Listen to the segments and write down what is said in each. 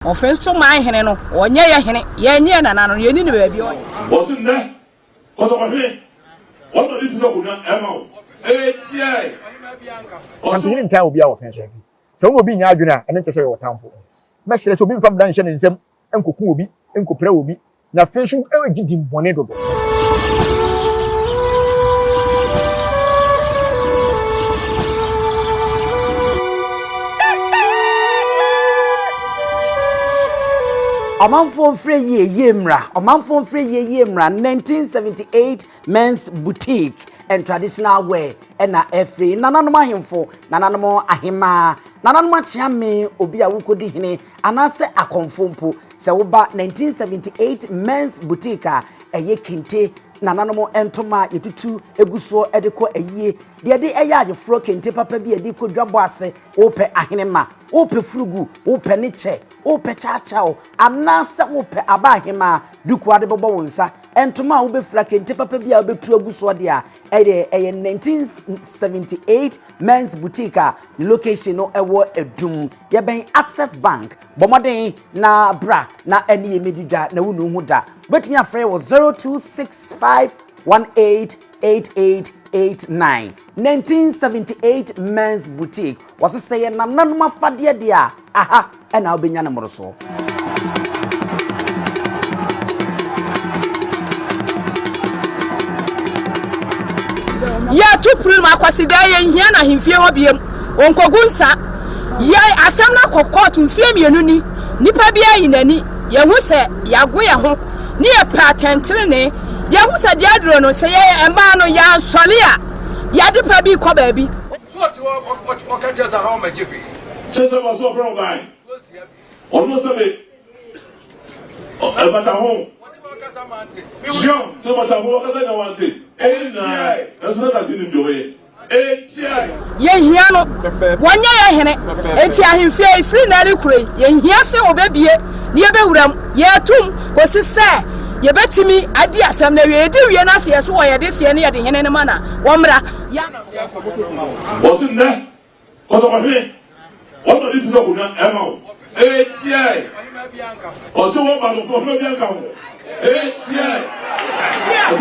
Ɔfe nso man hene no, ɔnyɛ yɛ hene, yɛn nye yɛ nana no, yɛnni no baabi ɔyɛ. Wɔse nnɛ, kɔtɔkɔhene, wɔn na ɔde fi sɛ akonnwa ɛma wo. Asantehene ntaa obiara wɔ fɛn so. Sɛ wo ne obi nyɛ adwene a, ɛno nkyerɛ sɛ ɔyɛ ɔtamfo. Mɛsrɛ sɛ obi mfa mmara nhyɛ ne nsam nkoku obi, nkopira obi, na afei nso gye dimmɔne dodo. Ɔmanfoɔ mfrɛ yie yie mmra Ɔmanfoɔ mfrɛ yie yie mmra 1978 Men's Boutique and Traditional Wear ɛna ɛfiri nananom ahemfo, nananom ahemaa, nananom akyeame, obi a wokɔdi hene anaasɛ akɔmfo mpo. Sɛ woba 1978 Men's Boutique a, ɛyɛ kente, nananom ntoma a yɛtutu gu soɔ de kɔ ayie, deɛ yɛde yɛ ayeforɔ, kente papa bi a yɛde kɔ dwabɔ ase, wopɛ ahenema, wopɛ furugu, wopɛ ne kyɛ, wopɛ kyawkyaw, anaasɛ wopɛ aba ahemaa, duku a wode bɛbɔ wo nsa, ntoma a wobɛfira, kente papa bi a wobɛtu agu soɔ deɛ a, ɛdeɛ ɛyɛ 1978 Men's Boutique a ne location no wɔ Adum. Yɛbɛn Access Bank. Bɔ mmɔden na bra na ɛne yɛn mmɛdi dwa na wonnu ho da. Wobɛtumi afrɛ wɔ 0265188889. 1978 Men's Boutique. Wɔse sɛ yɛ nananom afadeɛ deɛ a, aha na wobɛnya no mmorosoɔ. Yɛto pirim Akwasidae yɛnhia no ahemfie hɔ biom. Ɔnkɔgu nsa. Yɛn asɛm no akɔ kɔɔto mfeɛ mmienu ni. Nipa biara ayi n'ani. Yɛhu sɛ yɛago yɛn ho ne yɛpɛ atɛntenenee. Yɛhu sɛ deɛ aduro no, sɛ yɛn mmaa no yɛansɔre a, yɛn adepa bi rekɔ baabi. Sɛ sɛ wɔsɛ ɔfrɛ wo bae. Ɔno sɛ me ɛbata ho. Jean sɛ bata ho ɔkasa nya wante. Ɔwɔ nyinaa nanso na sase nim deɛ ɔbɛyɛ. Yɛnhia no, wɔnyɛ yɛn hene. Enti ahemfie yi, firi nnɛ rekuro yi, yɛnhia sɛ wɔbɛbie na yɛbɛwura mu. Yɛretom kɔsi sɛ yɛbɛtumi adi asɛm no awie. Yɛdi wie no ase yɛ so wɔ yɛn dehyeɛ ne yɛde hene no ma no a, wɔmmra. Yɛ. Wɔse nnɛ Kɔtɔkɔhene, wɔn na ɔde fi sɛ akonnwa ɛma wo. Ɔse wɔn ba no ɔhema bi anka ho. Ɔse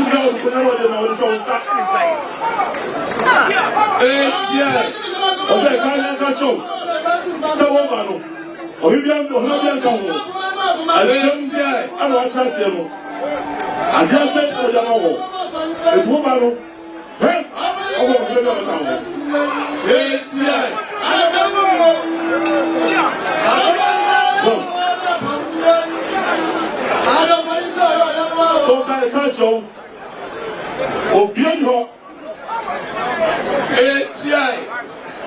bia wɔde akonnwa no ɔde ma wɔde hyɛ wo nsa. Ɔse ɛka yɛn ka kyɛw sɛ wɔn ba no ɔhema bi ɔhema bi anka ho. Ɛsɛm ɛna wakyerɛ aseɛ no. Adeɛ asɛm na ɔde ama wɔ. Etu wɔn ba no.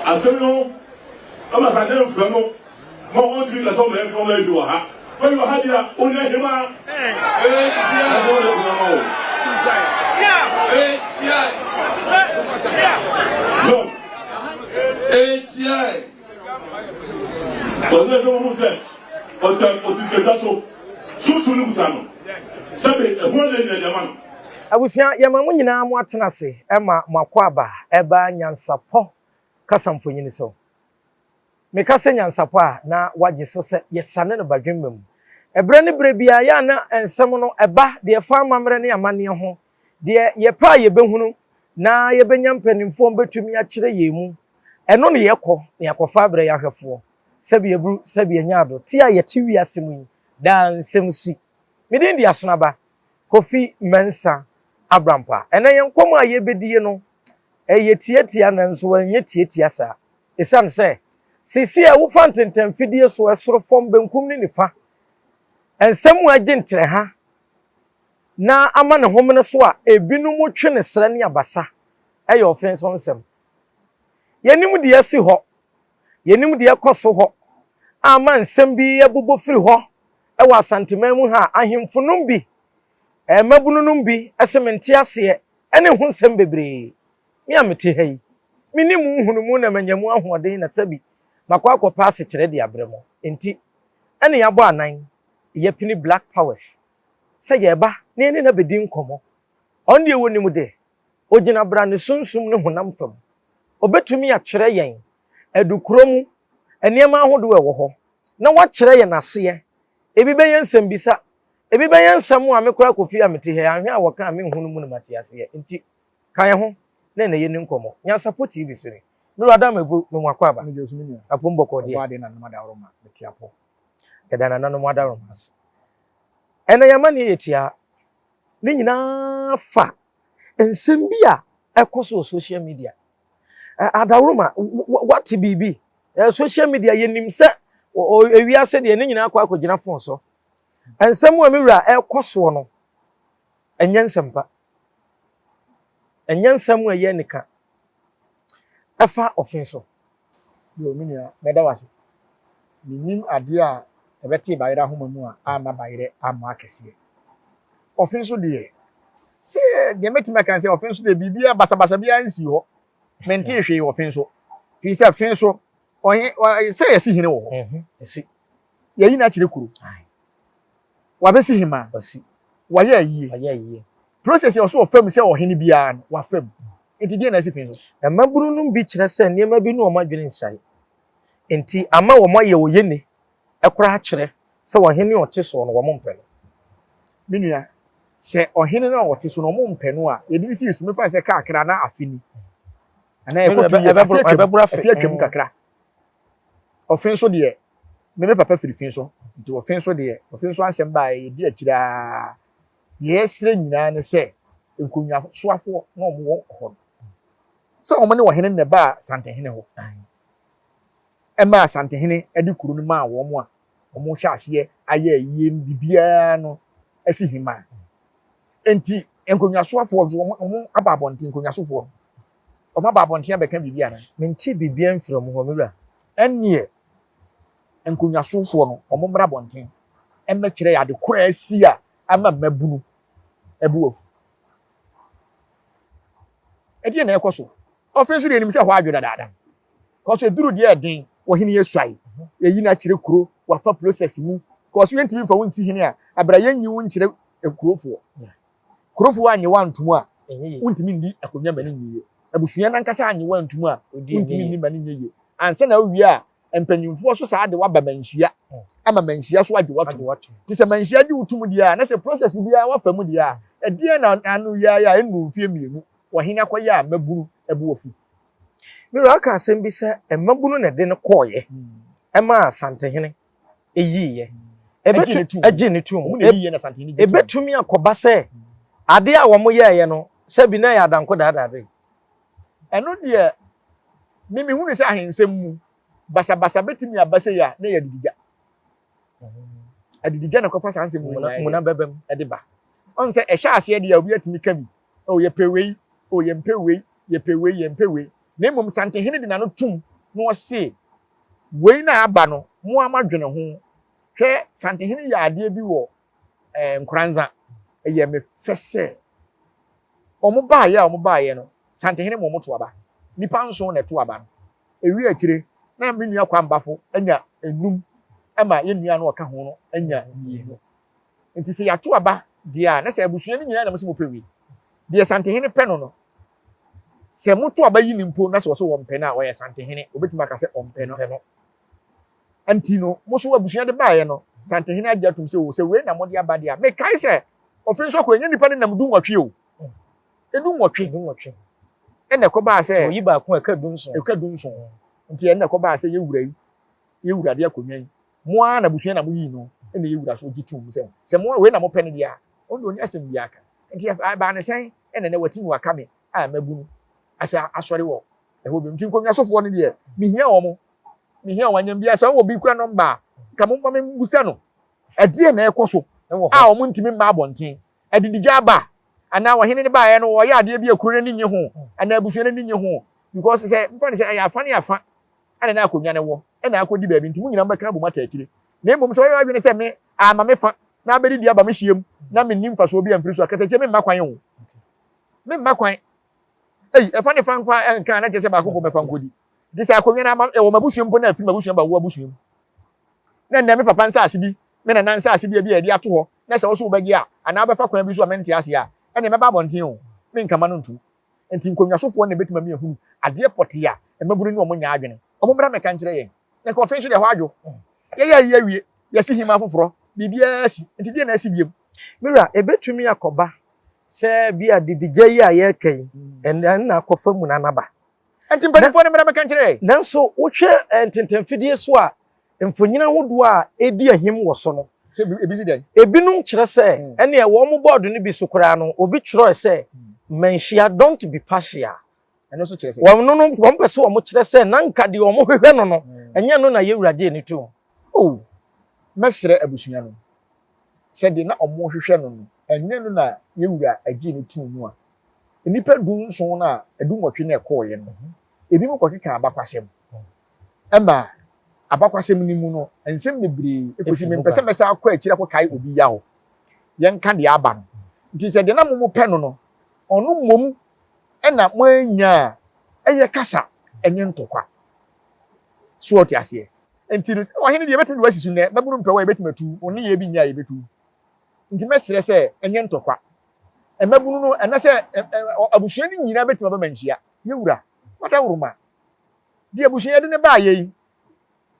Asɛm no ama sɛ ne mfrɛ no Ma wɔntumi nka sɛ ɔma ɛbi ɔma ɛbi wɔ ha. Ɔbi wɔ ha deɛ ɔni ahema. Ɛsɛ wɔde akonnwa ma wo. John. Ɔsɛ sɛ wɔn sɛ ɔsɛ ɔte sikadwa so sunsun no kuta no sɛbi ɛho ɛna nyina deɛ ma no. Abusua, yɛma mo nyinaa mo atena ase ma mo akwaaba ɛba nyansapɔ kasa mfonini so. Meka sɛ nyansapɔ a, na wagye so sɛ yɛsane no badwemma mu. Ɛberɛ ne berɛ biara, yɛ a na nsɛm no ba deɛ ɛfa amammerɛ ne amanneɛ ho, deɛ yɛpɛ a yɛbɛhunu na yɛbɛnya mpanimfoɔ bɛtumi akyerɛ yɛn mu. Ɛno ne yɛkɔ na yɛakɔfa abrɛ yɛn ahwɛfoɔ. Sɛbi aburu, sɛbi anya ado, te a yɛte wiase mu yi, daa nsɛm si. Me din de Asonaba Kofi Mensah Abrampah. Ɛnnɛ yɛn nkɔmmɔ a yɛrebɛdie no, ɛyɛ tiatia nanso ɛnyɛ tiatia saa. Esiane sɛ seesei a wofa ntentan fidie so ɛsoro, fam, benkum ne nifa, nsɛm mu agye ntrɛha na ama ne homene so a ebinom twe ne srɛ ne abasa yɛ ɔfe nso nsɛm. Yɛnim deɛ asi hɔ, yɛnim deɛ ɛkɔ so hɔ a ama nsɛm bi abobɔ firi hɔ wɔ Asanteman mu ha a ahemfo nom bi, mmabunu nom bi se mente aseɛ ne ho nsɛm bebree. Me a mete ha yi, menni mo nhunumu na manya mu ahoɔden na sɛbi makɔ akɔpɛ asekyerɛ de abrɛ mo. Enti, ɛne yɛabɔ anan, yɛapini Black Powers sɛ yɛreba na yɛne no abɛdi nkɔmmɔ. Ɔno deɛ wɔnim de, ɔgyina bra ne sunsum ne honam fam. Ɔbɛtumi akyerɛ yɛn adukuro mu nneɛma ahodoɔ a ɛwɔ hɔ. na woakyerɛ yɛn aseɛ. Ebi bɛyɛ nsɛmbisa, ebi bɛyɛ nsɛm a me koraa Kofi a mete ha yi, anhwɛ a wɔka a menhu no mu na mate aseɛ. Nti, ka yɛn ho na ɛnnɛ yɛnni nkɔmmɔ. Nyansapɔ TV so ni. Me wura Adam Agu, me mu akwaaba. Megye wo so me nua. Apom bɔkɔɔ deɛ. Ɔbɔ adeɛ nananom adaworoma, mete apɔ. Yɛda nananom adaworoma ase. Ɛnnɛ yɛn amanneɛ yɛ tiaa. Ne nyinaa fa nsɛm bi a ɛkɔ so wɔ social media. Adaworoma, wate biribi. Social media yɛnim sɛ ewiase deɛ ne nyinaa kɔ akɔgyina fon so. Nsɛm a me wura ɛkɔ soɔ no, ɛnyɛ nsɛmpa. Ɛnyɛ nsɛm a ɛyɛ anika. Ɛfa ɔfe so. Yo, me nua, mɛda wo ase. Mennim adeɛ a ɛbɛtee bayerɛ ahoma mu a amma bayerɛ ammɔ akɛseɛ. Ɔfe nso deɛ, sɛ deɛ mɛtumi aka ne sɛ ɔfe nso deɛ biribiara basabasa biara nsii hɔ. Mentee hwee wɔ fe nso. Firi sɛ fe nso, ɔhe, sɛ yɛsi hene wɔ hɔ. Mhm, ɛsi. Yɛyi no akyerɛ kuro. Wabɛsi hemaa. Wasi. Wayɛ ayie. Wayɛ ayie. Process a ɔso ɔfa mu sɛ ɔhene biara no, wafa mu. Nti deɛ na asi fi so? Mmabunu no bi kyerɛ sɛ nneɛma bi ne wɔn adwene nsae nti ama wɔayɛ oyene koraa kyerɛ sɛ ɔhene a ɔte soɔ no wɔmpɛ no. Me nua, sɛ ɔhene no a ɔte so no wɔmpɛ no a, yɛde no si so, mefa no sɛ kakra na afe ni. Anaa ɛkɔ 2 years, afe atwam, afe atwam kakra. Ɔfe nso deɛ, me me papa firi fi so, nti ɔfe nso deɛ, ɔfe nso asɛm baeɛ, yɛdi akyire ara. Deɛ yɛsrɛ nyinaa ne sɛ, nkonnwasoafoɔ na wɔwɔ hɔ no, sɛ wɔn ne ɔhene na ɛbaa Asantehene hɔ, ɛmaa Asantehene de kuro no maa wɔn a wɔhyɛ aseɛ ayɛ ayie no biribiara no asi hemaa. Nti nkonnwasoafoɔ nso wɔn wɔn aba abɔnten, nkonnwasofoɔ no wɔn aba abɔnten abɛka biribi anaa? Mente biribiara mfiri wɔn hɔ, me wura. Ɛnneɛ nkonnwasofoɔ no wɔn mmra abɔnten mmɛkyerɛ yɛn ade korɔ a asi a ama mmabunu abu afu. Ɛdeɛ na ɛkɔ so. Ɔfe nso deɛ nim sɛ hɔ adwo dadaada. Kɔso eduru deɛ ɛden wɔ hene yɛ suae. Yɛyi no akyerɛ kuro, wafa process mu. Kɔso yɛntumi mfa wo nsi hene a, abira yɛnyi wo nkyerɛ kurofoɔ. Kurofoɔ annye wo antom a, wontumi ndi akonnwa ma no nyɛ yie. Abusua no ankasa annye wo antom a, wontumi nni ma no nyɛ yie. Ansa na wowie a, mpanyimfoɔ so saa de waba manhyia ama manhyia so agye watom. Nti sɛ manhyia gye wo tom deɛ a, na sɛ process biara wafa mu deɛ a, ɛdeɛn na ano yi ara a ɛnnuu mfeɛ mmienu ɔhene akɔyɛ a mmabunu bo afu? Me wura aka asɛm bi sɛ mmabunu na ɛde no kɔeɛ ɛmaa Asantehene yiiɛ. Ɛgye ne tom. Ɛbɛtumi akɔba sɛ adeɛ a wɔyɛeɛ no sɛbi na ɛyɛ adanko daadaade. Ɛno deɛ me mehunu sɛ ahensɛm mu basabasa bɛtumi aba sei a na ɛyɛ adidigya. Adidigya na ɛkɔfa saa nsɛm nyinaa muna bɛbɛ mu ɛde ba. Ɔn sɛ ɛhyɛ aseɛ deɛ obi atumi ka bi, oh yɛpɛ wei, oh yɛmpɛ wei, yɛpɛ wei, yɛmpɛ wei. Na mmom Santehene de n'ano tom na ɔse wei na aba no, mo ara moadwene ho. Hwɛ, Santehene yɛ adeɛ bi wɔ eh, Nkoranza. Ɛyɛ me fɛ sɛ wɔn baayɛ a wɔn baayɛ no, Santehene ma wɔn to aba. Nnipa nson na ɛto aba no. Ewie akyire, na me nua Kwambafo anya enum, ɛma yɛn nua no ɔka ho no anya mmienu. Nti sɛ yɛato aba deɛ a, na sɛ abusua no nyinaa na mo sɛ mopɛ wei. Deɛ Santehene pɛ no no, sɛ moto aba yi no mpo na sɛ wɔsɛ wɔmpɛ no a, ɔyɛ Santehene, obetumi aka sɛ ɔmpɛ no. Nti no, mo so abusua de baeɛ no, Santehene agye atum sɛ o, sɛ wei na mode aba deɛ a, mekae sɛ ɔfe nso akɔ, ɛnyɛ nnipa no nam 18 o. 18. 18. Ɛna ɛkɔbaa sɛ. Oyi baako a ɛka 17. Ɛka 17. Nti ɛna ɛkɔbaa sɛ yɛwura yi, yɛwura de akonnwa yi, mo ara na abusua na moyii no, ɛna yɛwura so gye tum sɛ, sɛ mo wei na mopɛ no deɛ a, ɔno deɛ ɔnni asɛm biara ka. Nti ɛbaa ne sɛn ɛna nɛ watumi waka me a mabu no ahyɛ asɔre wɔ ɛhɔ bio. Nti nkonnwasofoɔ no deɛ, mehia wɔn. Mehia wɔn anyam biara sɛ wɔwɔ bi kura nɔmba a, nka momma membusa no. Ɛdeɛn na ɛrekɔ so a wɔn ntumi mma abɔnten? Adidigya aba anaa ɔhene no baeɛ no ɔyɛ adeɛ bi a kuro no ani nye ho anaa abusua no ani nye ho because sɛ mfa no sɛ ɛyɛ afa ne afa ɛna na akonnwa no wɔ ɛna akɔdi baabi nti mo nyinaa mobɛka abom ata akyire na mmom sɛ ɔyɛ adwene sɛ me ama me fa na abɛdidi aba me hyiam na menni mfasoɔ bi amfiri so a katakyie memma kwan o memma kwan ei ɛfa ne fa mfa nka na kyerɛ sɛ baako fo mɛfa nkɔdi nti sɛ akonnwa no ama ɛwɔ m'abusua mpo na afiri m'abusua ba wo abusua mu na nnɛ me papa nsaase bi me nana nsaase bi a bi a yɛde ato hɔ na sɛ wo so wobɛgye a anaa wobɛfa kwan bi so a mente aseɛ a ɛne mɛba abɔnten o menkama no ntom nti nkonnwasofoɔ na ɛbɛtumi ama yɛahunu adeɛ pɔtee a mmabunu ne wɔn nyɛ adwene. Wɔn mmra mmɛka nkyerɛ yɛn. Na nka ɔfe nso deɛ ɛhɔ adwo. Yɛyɛ ayi awie, yɛasi hemmaa foforɔ, biribiara asi, nti deɛ na asi biom? Me wura, ɛbɛtumi akɔba sɛ bi a didigya yi a yɛreka yi, ɛnna na akɔfa mu na naba. Nti mpanimfoɔ no mmra mmɛka nkyerɛ yɛn. Nanso wohwɛ ntentanfidie so a, mfonini ahodoɔ a ɛredi ahim wɔ so no, Sɛ ebi si dɛn? Ebinom kyerɛ sɛ ɛnneɛ wɔn bɔɔdo no bi so koraa no, obi twerɛɛ sɛ, Manhyia, don't be partial. Ɛno nso kyerɛ sɛ. Wɔn no no, wɔn pɛ sɛ wɔn kyerɛ sɛ na nka deɛ wɔn hwehwɛ no no, ɛnyɛ no na yɛn wura gyee no toom. Oh, mɛsrɛ abusua no, sɛ deɛ na wɔhwehwɛ no no, ɛnyɛ no na yɛn wura gyee no too mu a, nnipa dunson no a, dunwɔtwe no a ɛkɔeɛ no, ebinom kɔkeka abakwasɛm. Ɛma abakwasɛm no mu no, nsɛm bebree kɔsi. Mempɛ sɛ mɛsan akɔ akyiri akɔkae obi yaw. Yɛnka deɛ aba no. Nti sɛ deɛ na mopɛ no no, ɔno mmom na moannya a, ɛyɛ kasa, ɛnyɛ ntɔkwa. So ɔte aseɛ? Nti no, ɔhene deɛ yɛbɛtumi de wasi so nnɛ, mmabunu mpɛ wɔ a yɛbɛtumi atu, wo nneyɛɛ bi nyɛ a yɛbɛtu. Nti mɛsrɛ sɛ ɛnyɛ ntɔkwa. Mmabunu no, ɛnɛ sɛ abusua no nyinaa bɛtumi aba manhyia. Yɛwura, wadawuroma. Deɛ abusua yɛde ne baayɛ yi,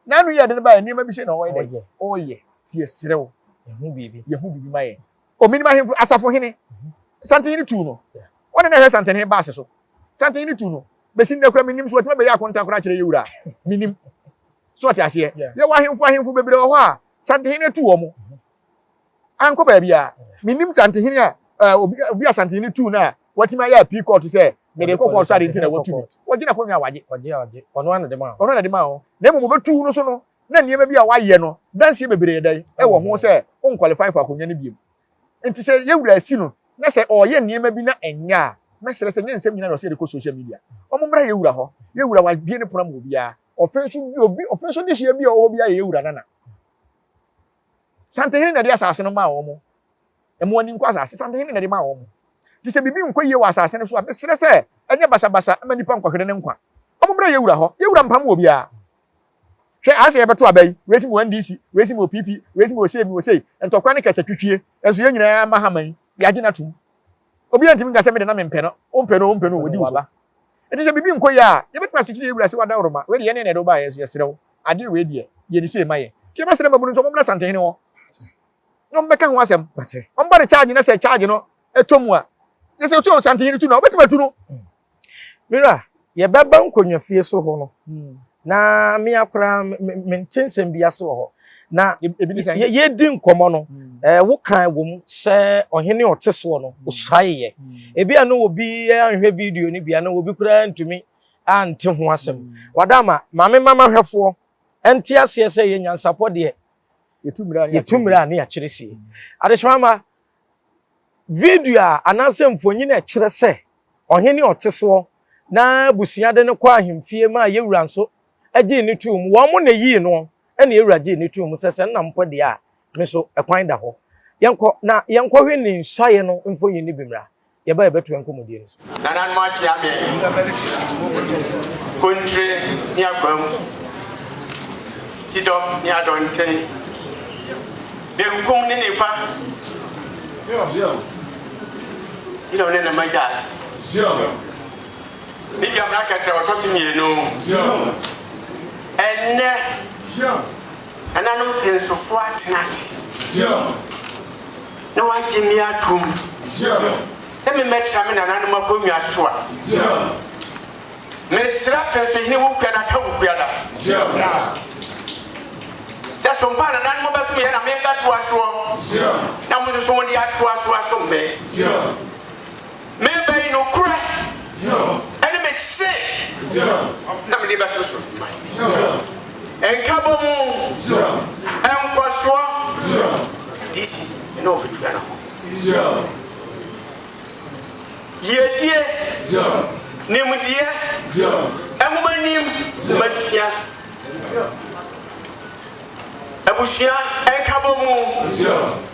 n'ano yɛ de ne baayɛ nneɛma bi sɛ na ɔyɛ dɛ, ɔyɛ. Ti yɛsrɛ wo, yɛhu biribi, yɛhu biribi ma yɛn. Ominim ahemfo, asafohene, santehene tuu no. Wɔne na ɛhwɛ santehene baase so. Santehene tuu no. Bɛsi nnɛ koraa menim so watumi abɛyɛ akonta koraa akyerɛ yɛwura. Menim. So ɔte aseɛ. Yɛwɔ ahemfo ahemfo bebree wɔ hɔ a santehene tu wɔn. Ankɔ baabi a. Menim santehene a obi obi a santehene tu no a watumi ayɛ apii kɔɔto sɛ mede kɔ kɔɔto ade nti na watu me. Wɔgye na kɔnwa wagye. Ɔgye a ɔgye. Ɔno ana de ma. Ɔno ana de ma o. Na mmom obetu no so no na nneɛma bi a wayɛ no danseɛ bebree dɛn ɛwɔ ho sɛ on qualify for akonnwa no biom. Nti sɛ yɛwura asi no na sɛ ɔreyɛ nneɛma bi na ɛnyɛ a, mɛsrɛ sɛ nyɛ nsɛm nyinaa na ɔsɛ yɛde kɔ social media. Wɔn mmra yɛwura hɔ. Yɛwura wabie ne pono ama obiara. Ɔfe nso obi ɔfe nso dehyeɛ bi a ɔwɔ hɔ biara yɛ yɛwura nana. Santehene na ɛde asase no maa wɔn. Ɛmo ani nkɔ asase. Santehene na ɛde maa wɔn. Nti sɛ biribi nkɔ yie wɔ asase no so a, mesrɛ sɛ ɛnyɛ basabasa ma nnipa nkɔhwere ne nkwa. Wɔn mmra yɛwura hɔ. Yɛwura mpam wɔ obiara. Hwɛ, ayɛ sɛ yɛbɛto aba yi, wei si mewɔ NDC, wei si mewɔ PP, wei si mewɔ sei, mewɔ sei. Ntɔkwa ne kasatwitwie, nso yɛn nyinaa ma hama yi, yɛagye no atom. Obiara ntumi nka sɛ me de na mempɛ no, wompɛ no, wompɛ no, wɔdi wo so. Nti sɛ biribi nkɔ yie a, yɛbɛtumi asekyere yɛn wura sɛ wadaworoma, wei deɛ yɛne na ɛde wo baeɛ, nso yɛsrɛ wo, adeɛ wei deɛ, yɛ no sei ma yɛn. Nti yɛbɛsrɛ mmabunu nso wɔmmra Santehene hɔ na wɔmmɛka ho asɛm. Wɔmmɔ no charge na sɛ charge no ɛtɔ mu a, yɛ sɛ otu Santehene tu no a, wobɛtumi atu no. Mira, yɛbɛba nkonnwafie so hɔ no, hmm. na me koraa mente nsɛm bi ase wɔ hɔ. Na yɛdi nkɔmmɔ no, hmm. eh, wokan wɔ mu sɛ ɔhene ɔte soɔ no, hmm. ɔsuaeɛ. Ebi a na obi anhwɛ video no bi a na obi koraa ntumi ante ho asɛm. Wada ama maame mama hwɛfoɔ ɛnte aseɛ sɛ yɛ nyansapɔ deɛ yɛtu mmerɛ a ne yɛakyerɛ sie. Adehyema ma Video a anaasɛ mfonyin a ɛkyerɛ sɛ ɔhene a ɔte soɔ na abusua de no kɔ ahemfie maa yɛwura nso gyee no too mu. Wɔn na eyii noɔ ɛna yɛwura gyee no too mu sɛ sɛ nna mpo deɛ a me nso ɛkwan da hɔ. Yɛnkɔ na yɛnkɔhwɛ ne nsuaeɛ no mfonyin no bi mmra. Yɛba yɛbɛtoa nkɔmmɔdie no so. Nananom akyea me Kontire ne Akwam, Kyidɔm ne Adɔnten, Benkum ne Nifa, Yidɔm ne Namagya ase. Ne Gyamena kɛtrɛ ɔtɔ so mmienu. Ɛnnɛ, nananom Fensofoɔ atena ase. na wɔagye me atom sɛ memmɛtra me nananom akonnwa so a, mesrɛ Fensohene Wukuada ka Wukuada sɛ sompa a nananom bɛsom yɛ na mebɛtoa soɔ na mo nso so mode atoa so asom me. Mereba yi nokorɛ ɛne me se na mede bɛto so man. Nkabɔmu, nkɔsoɔ, DC ne ɔbɛtua no ho. Yiedie, nimdeɛ, nwomanim, nwomasua. Abusua nkabɔmu,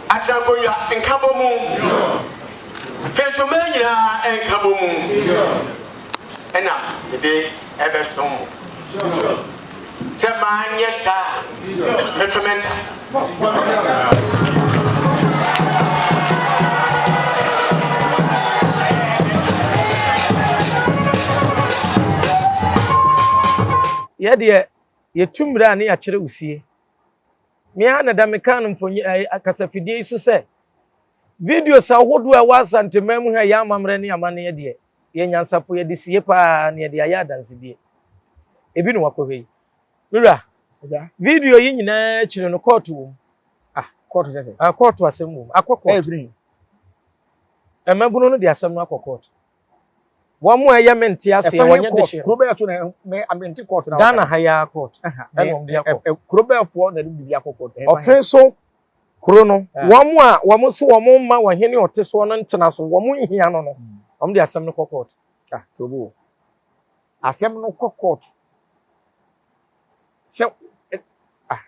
atenankonnwa nkabɔmu, mfɛnsomma nyinaa nkabɔmu ɛna mede ɛbɛsom mo. Sɛ manyɛ saa a, mɛtɔ me nta. Yɛ deɛ Yɛtu mmerɛ a ne yɛakyerɛ wo sie. Me ara na da mekaa no mfonyin ɛɛ kasafidie yi so sɛ videos ahodoɔ a ɛwɔ Asanteman mu ha ɛyɛ amammerɛ ne amanneɛ deɛ, yɛ nyansafo, yɛde sie paa na yɛde ayɛ adansedie. Ebi na wakɔhwɛ yi. Me wura, video yi nyinaa akyiri no kɔɔto wɔ mu. Ah, kɔɔto sɛ sɛ? Ah, kɔɔto asɛm wɔ mu. Akɔ kɔɔto. Ɛyɛ firi he? Mmabunu no de asɛm no akɔ kɔɔto. Wɔn a ɛyɛ me nte aseɛ, wɔnyɛ de hyɛ. Kuro bɛyɛ so na me amente kɔɔto na. Ghana ha yi ara kɔɔto. Ɛna wɔn de akɔ. Kuro bɛyɛfoɔ na de biribi akɔ kɔɔto. Ɔfe so kuro no, wɔn a wɔn nso wɔn mma wɔn hene ɔte soɔ no ntena so, wɔn nhia no no, wɔn de asɛm no kɔ kɔɔto. Ah, tobo. Asɛm no kɔ kɔɔto. Sɛ ah,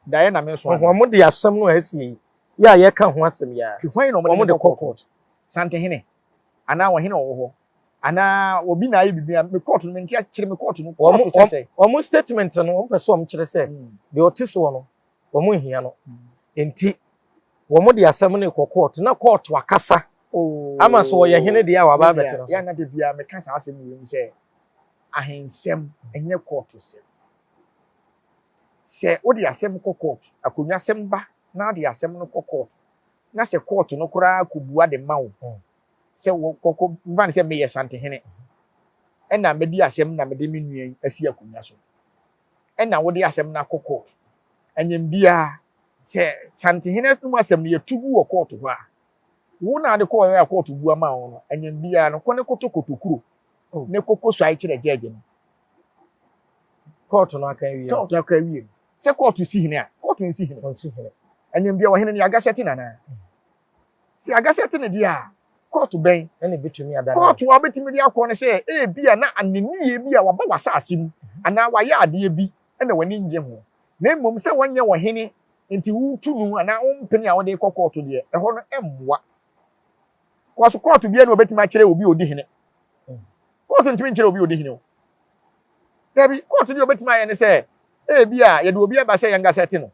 daeɛ na me nso. Wɔn de asɛm no a ɛsi yi, yɛ a yɛka ho asɛm yi ara. Wɔn de kɔ kɔɔto. Santehene. anaa ɔhene a ɔwɔ hɔ anaa obi na ayɛ biribi a me kɔɔto no mente akyerɛ me kɔɔto no kɔɔto sɛ sɛ. Wɔn statement no wɔn pɛ sɛ wɔn kyerɛ sɛ hmm. deɛ ɔte soɔ no wɔn nhia no hmm. nti wɔn de asɛm no kɔ kɔɔto na kɔɔto akasa oh. ama so ɔyɛ hene deɛ a waba abɛtena so. Yɛn na de bia meka saa asɛm wɔ mu sɛ ahensɛm ɛnyɛ kɔɔto sɛm sɛ wode asɛm kɔ kɔɔto akonnwasɛm ba na ade asɛm no kɔ kɔɔto na sɛ kɔɔto no koraa kɔbua de ma wo sɛ wɔkɔkɔ mfa no sɛ meyɛ santehene ɛna medi asɛm na mede me nua yi asi akonnwa so ɛna wode asɛm no akɔ kɔɔto anyam biara sɛ santehene no mu asɛm no yɛtu gu wɔ kɔɔto hɔ a wo na ade kɔɔ a kɔɔto bu ama wo no anyam biara no kɔ ne kɔtɔ kotokuro oh. ne kɔkɔ suae kyerɛ gyɛɛgye no kɔɔto no aka awie kɔɔto aka awie no Sɛ kɔɔto si hene a, kɔɔto nsi hene. Ɔnsi hene. Ɛnyɛ bia ɔhene no yɛagasɛte no anaa? Sɛ yɛagasɛte no deɛ a, kɔɔto bɛn? Ɛna ebetumi adane. Kɔɔto a wobɛtumi de akɔ no sɛ ebia na ne nneyɛɛ bi a waba w'asase mu anaa wayɛ adeɛ bi na w'ani nnye ho. Na mmom sɛ wɔnyɛ ɔhene nti wotu no anaa wompene a wode rekɔ kɔɔto deɛ, ɛhɔ no ɛmmoa. Kɔɔso kɔɔto biara na obetumi akyerɛ obi a odi hene. Kɔɔto ntumi nkyerɛ obi a odi hene o. Dabi, kɔɔto deɛ obetumi ayɛ ne sɛ ebi a yɛde obi aba sɛ yɛn gasɛte no.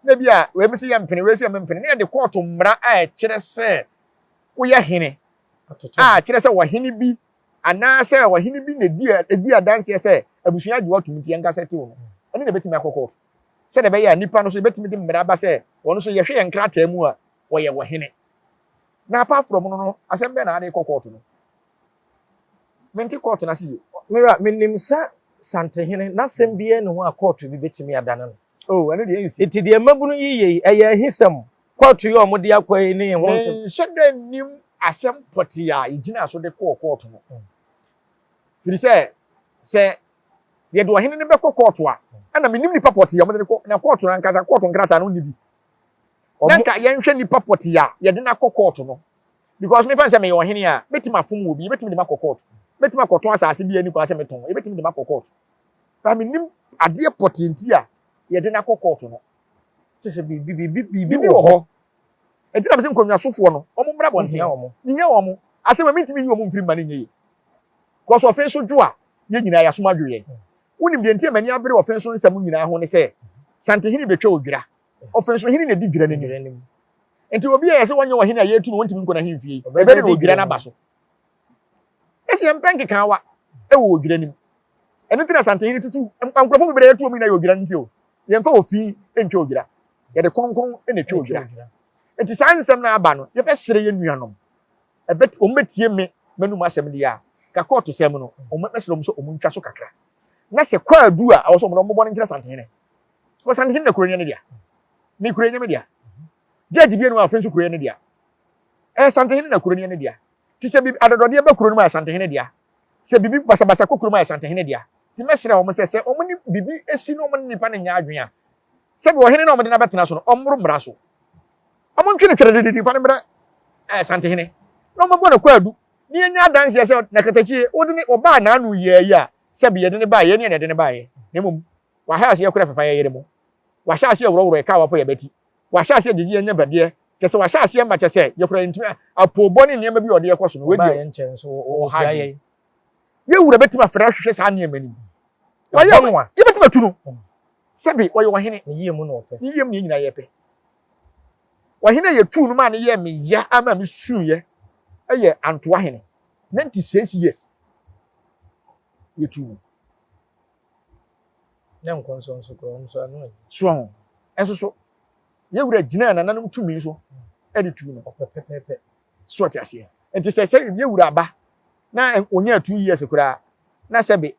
Na ebi a wei sɛ yɛmpene, wei sɛ yɛmpene. Na yɛde kɔɔto mmara a ɛkyerɛ sɛ woyɛ hene a kyerɛ sɛ ɔhene bi anaasɛ ɔhene bi na edi edi adanseɛ sɛ abusua agye watum nti yɛn gasɛte wo no. Ɛno na ebetumi akɔ kɔɔto. Sɛdeɛ ɛbɛyɛ a nipa no so yɛbɛtumi de mmara aba sɛ wɔn nso yɛhwɛ yɛn nkrataa mu a wɔyɛ ɔhene. Na apart from no no, asɛm bɛn na ade kɔ kɔɔto no? Mente kɔɔto no ase yie. Me wura, menim sɛ Santehene, n'asɛm biara nni hɔ a kɔɔto bi bɛtumi adane no. Oh, ɛno deɛ ɛnsi. Enti deɛ mmabunu yi yɛ yi, ɛyɛ ahisɛm. Kɔɔto yi a wɔde akɔ yi ne ho nsɛm. Menhyɛ da nnim asɛm pɔtee a yɛgyinaa so de kɔɔ kɔɔto no. Firi sɛ, sɛ yɛde ɔhene no bɛkɔ kɔɔto a, ɛna mennim nipa pɔtee a wɔde no kɔ, na kɔɔto no ankasa, kɔɔto nkrataa no nni bi. Na nka yɛnhwɛ nipa pɔtee a yɛde no akɔ kɔɔto no. Because mefa no sɛ meyɛ ɔhene a, mɛtumi afom wɔ bi, yɛbɛtumi de makɔ kɔɔto. Mɛtumi akɔtɔn asase bi a ɛni kwan sɛ metɔn, yɛbɛtumi de makɔ kɔɔto. Ba menim adeɛ pɔtee nti a yɛde no akɔ kɔɔto no. Kyɛ sɛ biribi biribi biribi wɔ hɔ. Ɛnti na mese nkonnwasofoɔ no, wɔn mmra abɔnten. Mehia wɔn. Asɛm a mentumi nyi wɔn mfiri mma no nyɛ yie. Because ɔfe so dwo a, yɛn nyinaa yɛasom adwo yɛn. Wonim deɛ nti a m'ani abere ɔfe so nsɛm nyinaa ho ne sɛ, Santehene bɛtwa odwira. Ɔfensohene na ɛdi dwira no anim. Nti obi a yɛsɛ wɔnyɛ ɔhene a yɛtu no wɔntumi nkɔ n'ahemfie yi, ɛbɛyɛ na odwira no aba so. Ɛsɛ yɛmpɛ nkekaawa wɔ odwira no mu. Ɛno nti na Asantehene tutu nkurɔfoɔ bebree yɛtu wɔn nyinaa yɛ odwira no nti o. Yɛmfa ofi ntwa odwira. Yɛde kronkron na ɛtwa odwira. Nti saa nsɛm no aba no, yɛbɛsrɛ yɛn nuanom. Ɛbɛ wɔn bɛtie me m'anum asɛm deɛ a, ka kɔɔto sɛm no, wɔn bɛsrɛ wɔn sɛ wɔn ntwa so kakra. Na sɛ kwaadu a ɛwɔ sɛ wɔn bɔ no nkyerɛ Asantehene. Because Asantehene na kuro no yɛ ne dea. Me kuro nyɛ me dea. Judge bi enu a afei nso kuro yɛ ne dea. Ɛyɛ Asantehene na kuro no yɛ ne dea. Ti sɛ bibi adɔdɔdeɛ ba kuro no mu a Asantehene dea. Sɛ bibi basabasa kɔ kuro mu a Asantehene dea. Ti mɛsrɛ wɔn sɛ sɛ wɔn ne bibi esi na wɔn ne nipa no nyɛ adwene a, sɛbi ɔhene na wɔn de no abɛtena so no, ɔmmoro mmara so. Wɔn ntwe no twɛrɛdɛdɛdɛ fa no mmerɛ Asantehene na wɔn bɔ no kwaadu na yɛnya adanseɛ sɛ Nakatakyie wode ne ɔbaa n'ano yɛɛ yi a sɛbi yɛde ne baeɛ yɛne yɛn na yɛde ne baeɛ na mmom Wahyɛ aseɛ kora fefa yɛ yere mo. Wahyɛ aseɛ worɔworɔ yɛ kaa wafɔ yɛ bati. Wahyɛ aseɛ gyegye yɛn nyapadeɛ. Kyɛ sɛ wahyɛ aseɛ ma kyɛ sɛ yɛ kora yɛntumi apoobɔ ne nneɛma bi a ɔde yɛ kɔ so no. Wei deɛ ɔha adwene. Yɛ wura bɛtumi afrɛ ahwehwɛ saa nneɛma no mu. Wayɛ yɛbɛtumi atu no. Sɛbe ɔyɛ ɔhene. Ne yie mu na ɔpɛ. Ne yie mu na yɛn nyinaa yɛpɛ. Ɔhene a yɛtuu no maa no yɛɛ me ya ama me suiɛ yɛ Antoa hene. 96 years yɛtuu no. Na nkɔnsɔnso koraa ɔno nso ano yɛ. So ho. Ɛnso so, yɛwura gyinaa nananom tumi so de tuu no. Ɔpɛ pɛpɛɛpɛ. So ɔte aseɛ? Nti sɛ sɛ yɛwura aba na ɔnyaa 2 years koraa na sɛbe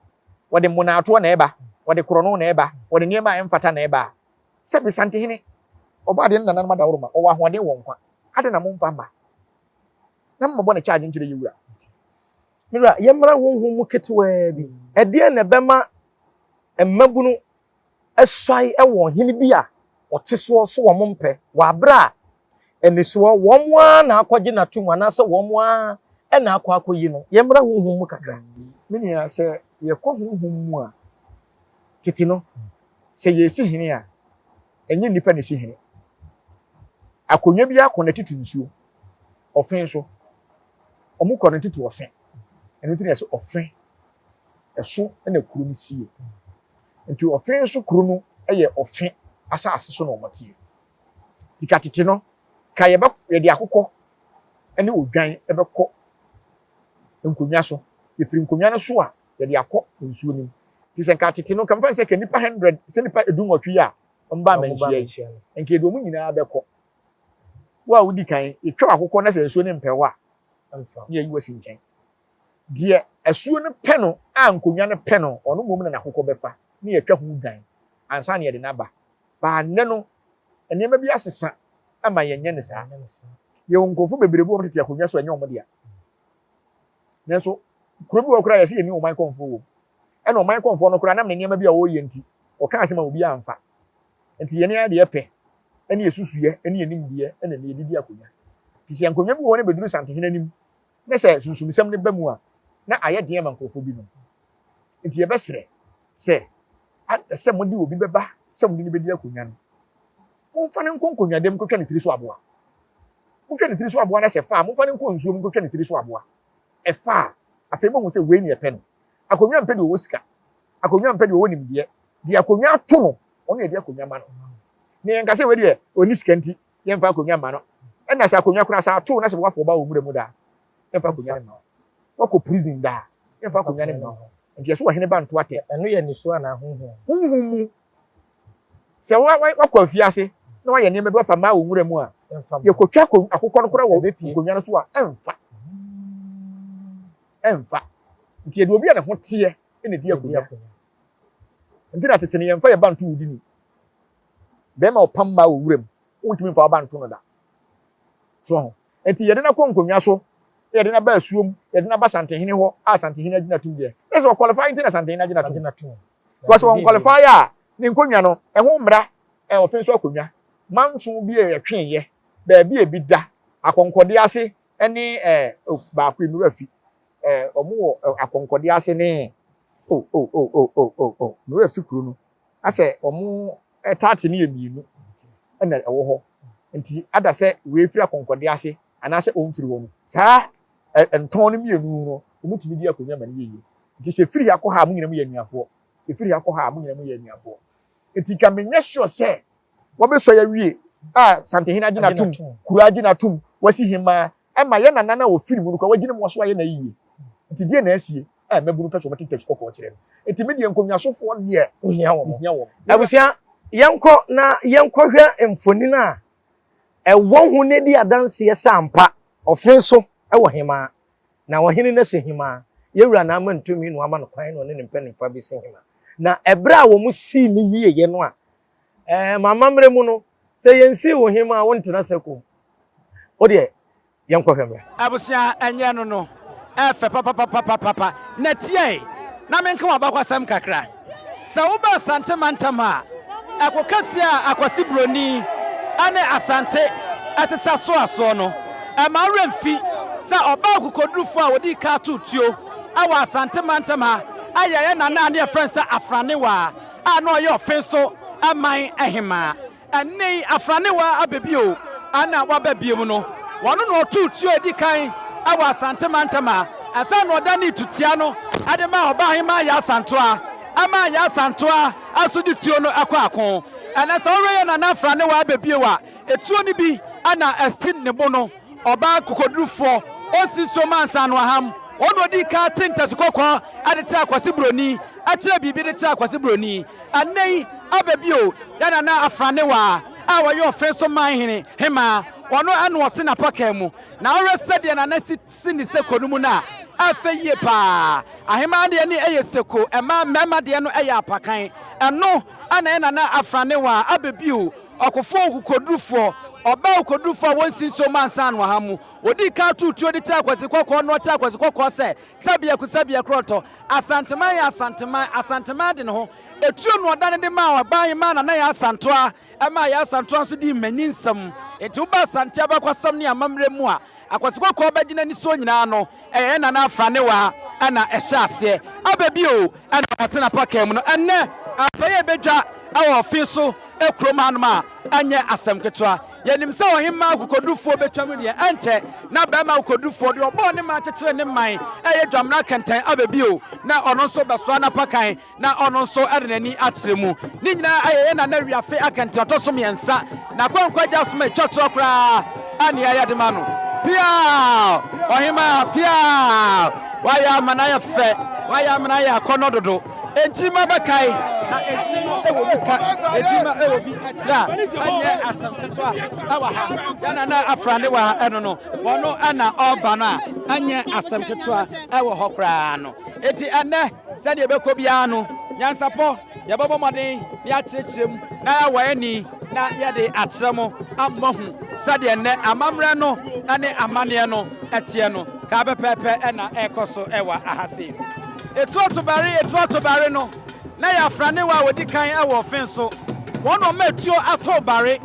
wɔde mmonaatoɔ na ɛba, wɔde korɔno na ɛba, wɔde nneɛma a ɛmfata na ɛba a, sɛbe Santehene, ɔbɔ adeɛ no nananom adaworoma, ɔwɔ ahoɔden wɔ nkwa, ade na momfa mma na mmɔbɔ ne charge nkyerɛ yɛwura. Mewura, yɛmmra honhom mu ketewaa bi. Ɛdeɛn na ɛbɛma mmabunu asuae wɔ ɔhene bi a ɔte soɔ so wɔn mpɛ wɔ aberɛ a anisoɔ wɔn ara na akɔgye no atom anaasɛ wɔn ara na akɔ akɔyi no? Yɛmmra honhom mu kakra. Me nua, sɛ yɛkɔ honhom mu a, tete no, sɛ yɛresi hene a, ɛnyɛ nnipa na ɛsi hene. Akonnwa bi akɔ n'atiti nsuo, ɔfe nso, wɔn kɔ no titi ɔfe. Ɛno nti na yɛsɛ ɔfe ɛso na kuro no sie. Nti ɔfe nso kuro no yɛ ɔfe asase so na wɔn teɛ. Nti ka tete no, ka yɛbɛ yɛde akokɔ ne odwan bɛkɔ nkonnwa so. Yɛfiri nkonnwa no so a, yɛde akɔ nsuo no mu. Nti sɛ nka tete no, nka mfa sɛ ka nipa 100, sɛ nipa 18 yi a wɔn ba amanhyia yi, nka yɛde wɔn nyinaa bɛkɔ. Wo a wodi kan, yɛtwa akokɔ na sɛ nsuo no mpɛ hɔ a, ne yɛyi wo asi nkyɛn. Deɛ asuo no pɛ no a nkonnwa no pɛ no, ɔno mmom na n'akokɔ bɛfa, ne yɛatwa ho dwan ansa na yɛde no aba. Baa nnɛ no, nneɛma bi asesa ama yɛnyɛ no saa. Yɛwɔ nkurɔfoɔ bebree bi wɔ tete akonnwa so a ɛnyɛ wɔn dea. Nanso kuro bi wɔ koraa yɛsɛ yɛni ɔman kɔnfoɔ wɔ mu. Ɛna ɔman kɔnfoɔ no koraa nam ne nneɛma bi a ɔreyɛ nti, ɔka asɛm a obiara amfa. Nti yɛn ara deɛ yɛpɛ ne yɛsusuyɛ ne yɛn nimdeɛ na yɛde di akonnwa. Nti sɛ nkonnwa bi wɔ hɔ no bɛduru Santehene anim ne sɛ sunsumsɛm no ba mu a, na ayɛ den ama nkurɔfoɔ binom. Nti yɛbɛsrɛ sɛ, sɛ mode obi bɛba sɛ mode no bɛdi akonnwa no, momfa no nkɔ nkonnwadam nkɔtwa ne tiri so aboa. Motwa ne tiri so aboa no sɛ fa a, momfa no nkɔ nsuo mu nkɔtwa ne tiri so aboa. Ɛfa a, afei moahu sɛ wei ne ɛpɛ no. Akonnwa mpɛ deɛ ɔwɔ sika. Akonnwa mpɛ deɛ ɔwɔ nimdeɛ. Deɛ akonnwa ato no, ɔno yɛde akonnwa ma no. Na yɛnka sɛ wei deɛ ɔnni sika nti, yɛmfa akonnwa mma no. Ɛna sɛ akonnwa koraa sɛ ato na sɛ wafa ɔba wɔ nwura mu daa, yɛmfa akonnwa no mma wo. Wakɔ prison daa, yɛmfa akonnwa no mma wo. Nti yɛsɛ ɔhene ba nto atɛ. Ɛno yɛ nniso anaa honhom? Honhom mu. Sɛ wakɔ afiase na wayɛ nneɛma bi wafa mmaa wɔ nwura mu a, yɛkɔtwa akokɔ no koraa wɔ nkonnwa no so a, ɛmfa. Ɛmfa. Nti yɛde obi a ne ho teɛ na ɛdi akonnwa. Nti na tete no yɛmfa yɛ ba nto wudini. Bɛrima ɔpam mmaa wɔ wuram, wontumi mfa ɔba nto no da. So ho. Nti yɛde no akɔ nkonnwa so, yɛde no aba asuom, yɛde no aba Santehene hɔ a Santehene agyina tom deɛ. Na sɛ ɔqualify nti na Santehene agyina tom. Because wɔn qualify a, ne nkonnwa no, ɛho mmara, ɔfe nso akonnwa. Manso bi a yɛtweeɛ, baabi a ebi da, akɔnkɔde ase ne ɛɛ, oh, baako yi mewura fi. Ɛɛ, wɔn wɔ akɔnkɔde ase ne, oh, oh, oh, oh, oh, oh, oh, mewura fi kuro no. Asɛ wɔn taate no yɛ mmienu ɛna ɛwɔ hɔ. Nti ada sɛ wei firi akɔnkɔde ase anaasɛ ɔmfiri hɔ no, saa ntɔn no mmienu no, wɔtumi di akonnwa ma no yɛ yie. Nti sɛ firi ha kɔ ha a, mo nyinaa mo yɛ anuafoɔ. Ɛfiri ha kɔ ha a, mo nyinaa mo yɛ anuafoɔ. Nti ka menyɛ sure sɛ wɔbɛsɔ yɛ awie a Santehene agye no atom, kuro agye no atom, wasi hemaa, ɛma yɛ nana no a wɔfiri mu no koraa wagyina mu aso ayɛ no ayie. Nti deɛ na asie a mmabunu pɛ sɛ wɔte ntasu kɔkɔɔ kyerɛ no. Nti me deɛ nkonnwasofoɔ deɛ Wohia wɔn. mehia wɔn. Abusua, yɛnkɔ na yɛnkɔhwɛ mfonin a ɛwɔ ho na edi adanseɛ sɛ ampa ɔfe so wɔ hemaa. Na ɔhene no asi hemaa. Yɛn wura na ama no tumi na wama no kwan na ɔne ne mpanimfoɔ abɛsi hemaa. Na ɛberɛ a wɔn sii no wieeɛ no a, ɛɛ m'amammerɛ mu no, sɛ yɛnsii wo hemaa a, wontena sɛ kom. Wo deɛ, yɛnkɔhwɛ mmra. Abusua ɛnyɛ no no ɛfɛ papapapapapa na tiae na menka w'abakwasɛm kakra sɛ woba Asante mantam a ɛko kɛseɛ a Akwasi Broni ɛne Asante ɛsesa soa soɔ no ɛma wo werɛ mfi sɛ ɔbaa akokodurufoɔ a ɔdii kan too tuo ɛwɔ Asante mantam ha ɛyɛ yɛ nana a ne yɛfrɛ no sɛ Afranewaa a na ɔyɛ ɔfe so man hemaa. Ɛnnɛ yi, Afranewa aba bio a na waba bio no, wɔno na ɔtoo tuo a edi kan wɔ Asante mantam ha ansa na ɔdanee tutia no de maa Ɔbaahemaa Yaa Asantewaa maa Yaa Asantewaa nso de tuo no kɔ ako. Ɛnnɛ sɛ wohwɛ yɛn Nana Afranewa aba bio a, etuo no bi na asi ne bo no. Ɔbaa kokodurufoɔ, ɔnsi nsuo mma ansa no aham. Ɔno na ɔdii kan te ntasu kɔkɔɔ de kyerɛɛ Akwasi Buroni. kyerɛ biribi de kyerɛ Akwasi Broni. Ɛnnɛ yi aba bio, yɛn Nana Afranewaa a ɔyɛ Ɔfe so man hene hemaa, ɔno na ɔte n'apakan mu. Na wohwɛ sɛdeɛ Nana si si ne seko no mu no a, ɛfɛ yie paa. Ahemaa deɛ no yɛ seko, ɛmaa mmarima deɛ no yɛ apakan. Ɛno na yɛn Nana Afranewaa aba bio, ɔkofoɔ okokodurufoɔ, ɔbaa okokodurufoɔ a wɔnsi nsuo mma ansa na wɔaham mu. Ɔdii kan too tuo de kyerɛɛ Akwasi Kɔkɔɔ na ɔkyerɛɛ Akwasi Kɔkɔɔ sɛ, Sɛbiako sɛbiako rɔtɔ, Asanteman yɛ Asanteman, Asanteman de ne ho. Etuo na ɔdane de maa Ɔbaahemaa Nana Yaa Asantewaa, ɛmaa Yaa Asantewaa nso dii mmaninsɛm. Enti woba Asante abakɔsɛm ne amammerɛ mu a, Akwasi Kɔkɔɔ bɛgyina nnisoɔ nyinaa no, ɛyɛ yɛn Nana Afranewaa na ɛhyɛ aseɛ. Aba bio na ɔte n'apakan mu no, ɛnnɛ ampa yi a ɛbɛdwa wɔ ɔfe so kurom hanom a, ɛnyɛ asɛm ketewa. Yɛnim sɛ ɔhemmaa akokodurufoɔ bɛtwa mu deɛ, ɛnkyɛ na barima akokodurufoɔ, deɛ ɔbɔɔ ne man kyekyeree ne man, ɛyɛ dwamena kɛntɛn aba bio, na ɔno nso bɛsoa n'apakan, na ɔno nso de n'ani akyerɛ mu. Ne nyinaa ɛyɛ yɛn Nana Wiafe akɛntɛn ɔtɔ so mmiɛnsa, n'akwankwa agya som a ɛtwa toɔ koraa a nea yɛde ma no. Piaw! Ɔhemmaa, piaw! Woayɛ ama no ayɛ fɛ, woayɛ ama no ayɛ akɔnnɔ dodo. Nkyirimma bɛkae, na nkyiri no wɔ bi ka, nkyirimma wɔ bi akyerɛ a, ɛnyɛ asɛm ketewa wɔ ha. Yɛn nana Afrane wɔ ha, ɛno no, wɔno na ɔreba no a, ɛnyɛ asɛm ketewa wɔ hɔ koraa no. Enti ɛnnɛ, sɛdeɛ ɛbɛkɔ biara no, nyansapɔ, yɛbɛbɔ mmɔden na yɛakyerɛkyerɛ mu, na yɛawɔ ani, na yɛde akyerɛ mo ama moahu sɛdeɛ nnɛ amammerɛ no ne amanneɛ no teɛ no. Saa pɛpɛɛpɛ na ɛrekɔ so wɔ aha sei no. Etuatobare Etuatobare no, na ɛyɛ afranewa a wɔdi kan wɔ ɔfe so. Wɔn na wɔma etuo atow bare.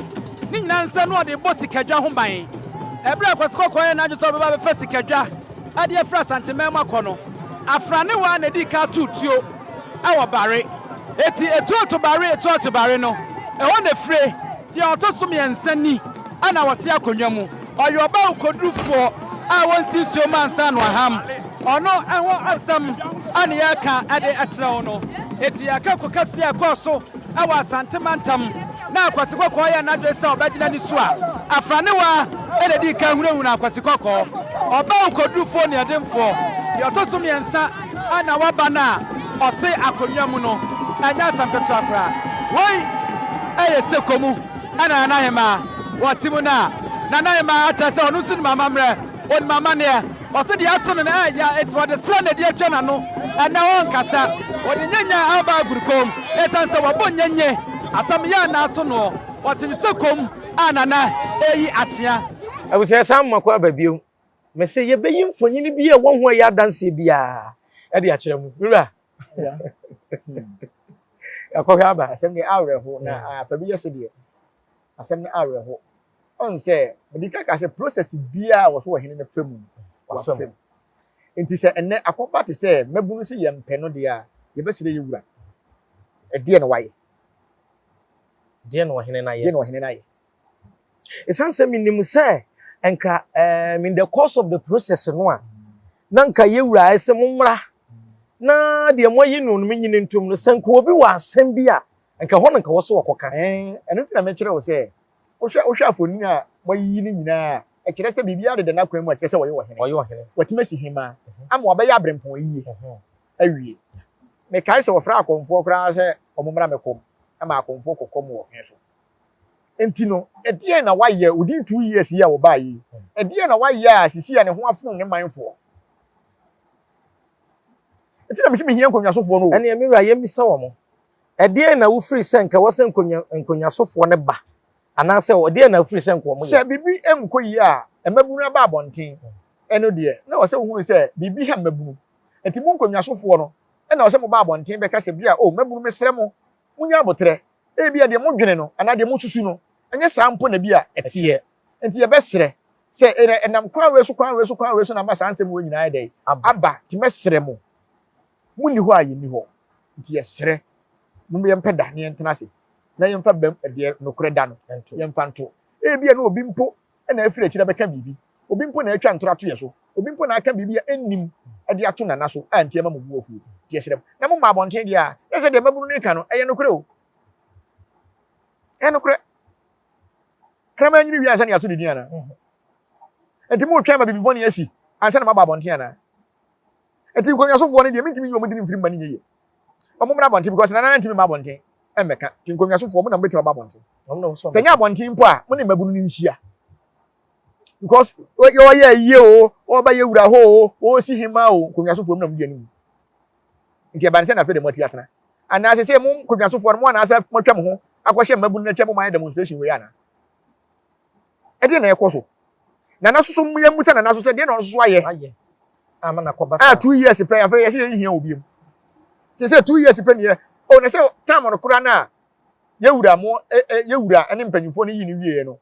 Ne nyinaa ne sɛ na wɔde rebɔ sikadwa ho ban. Ɛberɛ a Kwasi Kɔkɔɔ yɛɛ n'adwene sɛ ɔbɛba abɛfa sikadwa de afiri Asanteman mu akɔ no, afranewa na ɛdii kan too tuo wɔ bare. Enti Etuatobare Etuatobare no, ɛhɔ na ɛfire. Deɛ ɔtɔ so mmiɛnsa ni na ɔte akonnwa mu. Ɔyɛ ɔbaa okodurufoɔ a wɔnsi nsuo mma ansa na waham. Ɔno ho asɛm na yɛreka de akyerɛ wo no. Enti yɛreka ko kɛseɛ a ɛkɔɔ so wɔ Asante mantam na Akwasi Kɔkɔɔ yɛɛ n'adwene sɛ ɔbɛgyina ne su a Afranewa na ɛdii kan hunahunaa Akwasi Kɔkɔɔ. Ɔbaa okodurufoɔ nuadenfoɔ. Deɛ ɔtɔ so mmiɛnsa na waba no a ɔte akonnwa mu no, ɛnyɛ asɛm ketewa koraa. Wei yɛ Sekomu na Nana Hemaa wɔte mu no a, Nana Hemaa akyerɛ sɛ ɔno nso nim amammerɛ, ɔnim amanneɛ. Ɔse deɛ ato no no ɛyɛ ya enti ɔde srɛ na ɛde atua n'ano. Ɛnnɛ ɔnkasa. Ɔde nyenye aba aguru komm ɛsiane sɛ wabɔ nyenye asɛm yɛ a na ato noɔ. Ɔte ne sɛ komm a Nana ɛreyi akyea. Abusua san mako aba bio. Mese yɛbɛyi mfonini bi a ɛwɔ ho a ɛyɛ adanseɛ biara de akyerɛ mo. Me wura. Yɛakɔhwɛ aba. Asɛm no awerɛho na afa bi yɛ se deɛ. Asɛm no awerɛho. Ɔn sɛ, mede ka ka sɛ process biara a wɔso ɔhene no fa mu no, wafa mu. Nti sɛ ɛnnɛ akɔba te sɛ mmabunu se yɛmpɛ no deɛ a, yɛbɛsrɛ yɛ wura. Ɛdeɛ na wayɛ? Deɛ na ɔhene no ayɛ? Deɛ na ɔhene no ayɛ? Ɛsiane sɛ menim sɛ nka um, in the course of the process no a, na nka yɛ wura ayɛ sɛ mommra na deɛ moayi no no menyini ntom no, sɛ nka obi wɔ asɛm bi a, nka hɔ na nka wɔ so wɔkɔka. Ɛno nti na mekyerɛ wo sɛ, wohwɛ wohwɛ afoni a moayiyi no nyinaa a, ɛkyerɛ sɛ biribiara deda n'akwan mu a ɛkyerɛ sɛ ɔyɛ ɔhene. Ɔyɛ ɔhene. Watumi asi hemmaa ama wabɛyɛ aberempɔn yiye awie. Mekae sɛ wɔfrɛɛ akɔmfoɔ koraa sɛ wɔmmra me kɔm, ɛma akɔmfoɔ kɔ kɔm wɔ ɔfe so. Enti no, ɛdeɛn na wayɛ within 2 years yi a wɔbaeɛ yi? Ɛdeɛn na wayɛ a sisi a ne ho afono ne manfoɔ? Nti na mese mehia nkonnwasofoɔ no o. Ɛnneɛ me wura, yɛmmisa wɔn. Ɛdeɛn na wofiri sɛ nka ɛwɔ sɛ nkonya nkonyasofoɔ no ba? Anaasɛ ɛdeɛn na wofiri sɛ nka wɔyɛ? Sɛ biribi nkɔ yie a, mmabunu aba abɔnten. Ɛno deɛ, na ɛwɔ sɛ wohunu sɛ biribi ha mmabunu. Nti mo nkonyasofoɔ no, ɛna ɛwɔ sɛ moba abɔnten bɛka sɛ bi a, oh, mmabunu mesrɛ mo, monyɛ aboterɛ. Ebia deɛ modwene no anaa deɛ mosusu no, ɛnyɛ saa mpo na bi a ɛteɛ. Nti yɛbɛsrɛ sɛ ɛnam kwan wei so, kwan wei so, kwan wei so na ama saa nsɛm wei nyinaa ayɛ dɛn? Aba. Nti mɛsrɛ mo, monni hɔ a yɛnni hɔ. Nti yɛsrɛ, mom yɛmpɛ da na yɛntena ase na yɛmfa bam deɛ nokorɛ da no, yɛmfa nto. Ebia na obi mpo na afiri akyiri abɛka biribi, obi mpo na atwa ntorɔ ato yɛn so, obi mpo na aka biribi a ɛnnim de ato Nana so a nti ama mo bo afuo. Nti yɛsrɛ mo, na momma abɔnten deɛ a, na sɛ deɛ mmabunu no reka no, ɛyɛ nokorɛ o. Ɛyɛ nokorɛ. Kraman nyini wie ansa na yɛato ne din anaa? Nti moretwɛn ma biribi bɔne asi ansa na moaba abɔnten anaa? Nti nkonnwasofoɔ no deɛ mentumi nyi wɔn din mfiri mma no nyɛ yie. Wɔn mmra abɔnten because nana ntumi mma abɔnten mmɛka. Nti nkonnwasofoɔ mo na mobɛtumi aba abɔnten. Sɛ nyɛ abɔnten mpo a, mo ne mmabunu no nhyia. Because ɔyɛ ayie o, ɔba yɛ wura hɔ o, ɔresi hema o, nkonnwasofoɔ mo na modi anim. Nti ɛba ne sɛ na afei de mo ati atena. Anaasɛ sɛ mo nkonnwasofoɔ no mo anaasɛ moatwa mo ho akɔhyɛ mmabunu no akyi abɔ mo ayɛ demonstration wei anaa? Ɛdeɛ na ɛkɔ so. Nana soso mu yɛn musa nana so sɛ deɛ na ɔno soso ayɛ. Ayɛ. Ama na kɔba saa. A 2 years pɛ afei yɛsɛ yɛn hia obi mu. Sɛ sɛ 2 years pɛ neɛ o na sɛ time no koraa na yɛwura mo ɛ ɛ yɛwura ne mpanyinfoɔ no yi ne wieɛ no.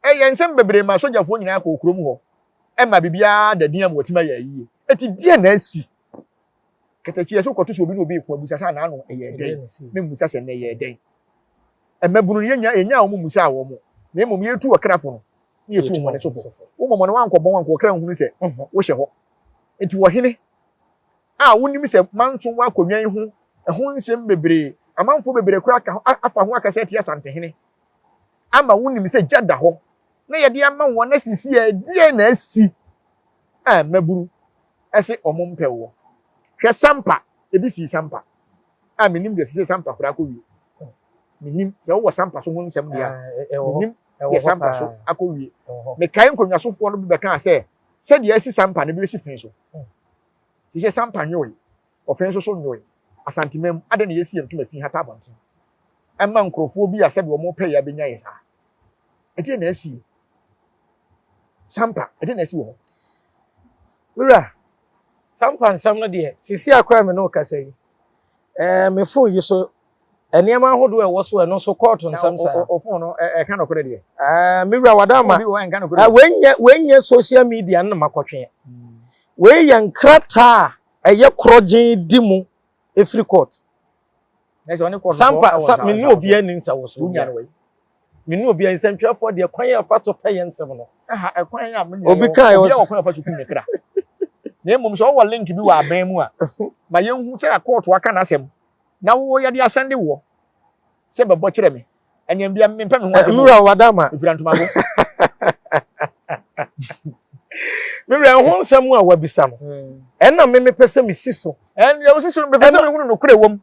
Ɛyɛ nsɛm bebree ma sogyafoɔ nyinaa kɔ kurom hɔ. Ɛma biribiara da din ama wɔtumi ayɛ ayie. Eti deɛ na asi. Katakyi yɛ so kɔto sɛ obi ne obi ko abusa sɛ anaano ɛyɛ dɛn. Memmusa sɛ nnɛ ɛyɛ dɛn. Mmabunu no, yɛnya yɛnyaa wɔn mmusaa wɔn, na mmom yɛtu ɔkrafo no, na yɛtu wɔn sofo. Wo mmɔmɔ no woankɔ bɔn anka ɔkra nhunu sɛ wohyɛ hɔ. Nti ɔhene a wonim sɛ manso wɔ akonnwa yi ho ɛho nsɛm bebree, amanfoɔ bebree koraa ka ho afa ho akasa atia Asantehene ama wonim sɛ gya da hɔ na yɛde ama wɔn na sisi a ɛdeɛn na asi a mmabunu ɛse wɔn mpɛ woɔ. Hwɛ Sampa, ebi sii Sampa. a menim deɛ sese sampa koraa akɔwie. Menim sɛ wowɔ sampa so ho nsɛm deɛ a, menim deɛ sampa so akɔwie. Mekae nkonnwasofoɔ no bi bɛkaa sɛ sɛdeɛ asi sampa no bi bɛsi fi so. Te sɛ sampa nwoe, ɔfe nso so nwoe. Asanteman mu, adɛn na yɛsi yɛn ntoma fi hata abɔnten ɛma nkurɔfoɔ bi a sɛdeɛ wɔn pɛ yɛ abɛnya yɛ saa? Ɛdeɛ na asi sampa, ɛdeɛ na asi wɔ hɔ. Wura, Sampa nsɛm no deɛ, sisi akora me ne wo kasa yi, ɛɛ me phone yi so nneɛma ahodoɔ a ɛwɔ so ɛno nso kɔɔto nsɛm saa. O phone no ɛka nɔkorɛ deɛ. Ɛɛ me wura wada ama. Obi wɔ ɛnka nɔkorɛ. Wei nyɛ wei nyɛ social media no na makɔtwe. Wei yɛ nkrataa a ɛyɛ korɔgyen di mu efiri court. Sampa sa me ne obiara ni nsawosoɔ biara. Me ne obiara nsɛntwerɛfoɔ deɛ kwan a ɛfa so pɛ yɛn nsɛm no. Ɛkwan a me obi kan obiara wɔ kwan a ɔfa so kum ne kra. Na mmom sɛ ɔwɔ link bi wɔ aban mu a ma yɛnhu sɛ kɔɔto aka n'asɛm na wo yɛde asɛnde woɔ sɛ bɛbɔ kyerɛ me. Ɛnyɛ bia mempɛ me ho asɛm. Mewura wadama. Mefira ntomago. Mewura ɛho nsɛm a wabisa no. Ɛna me mepɛ sɛ mesi so. Ɛnna wosi so mepɛ sɛ mehunu nokorɛ wom.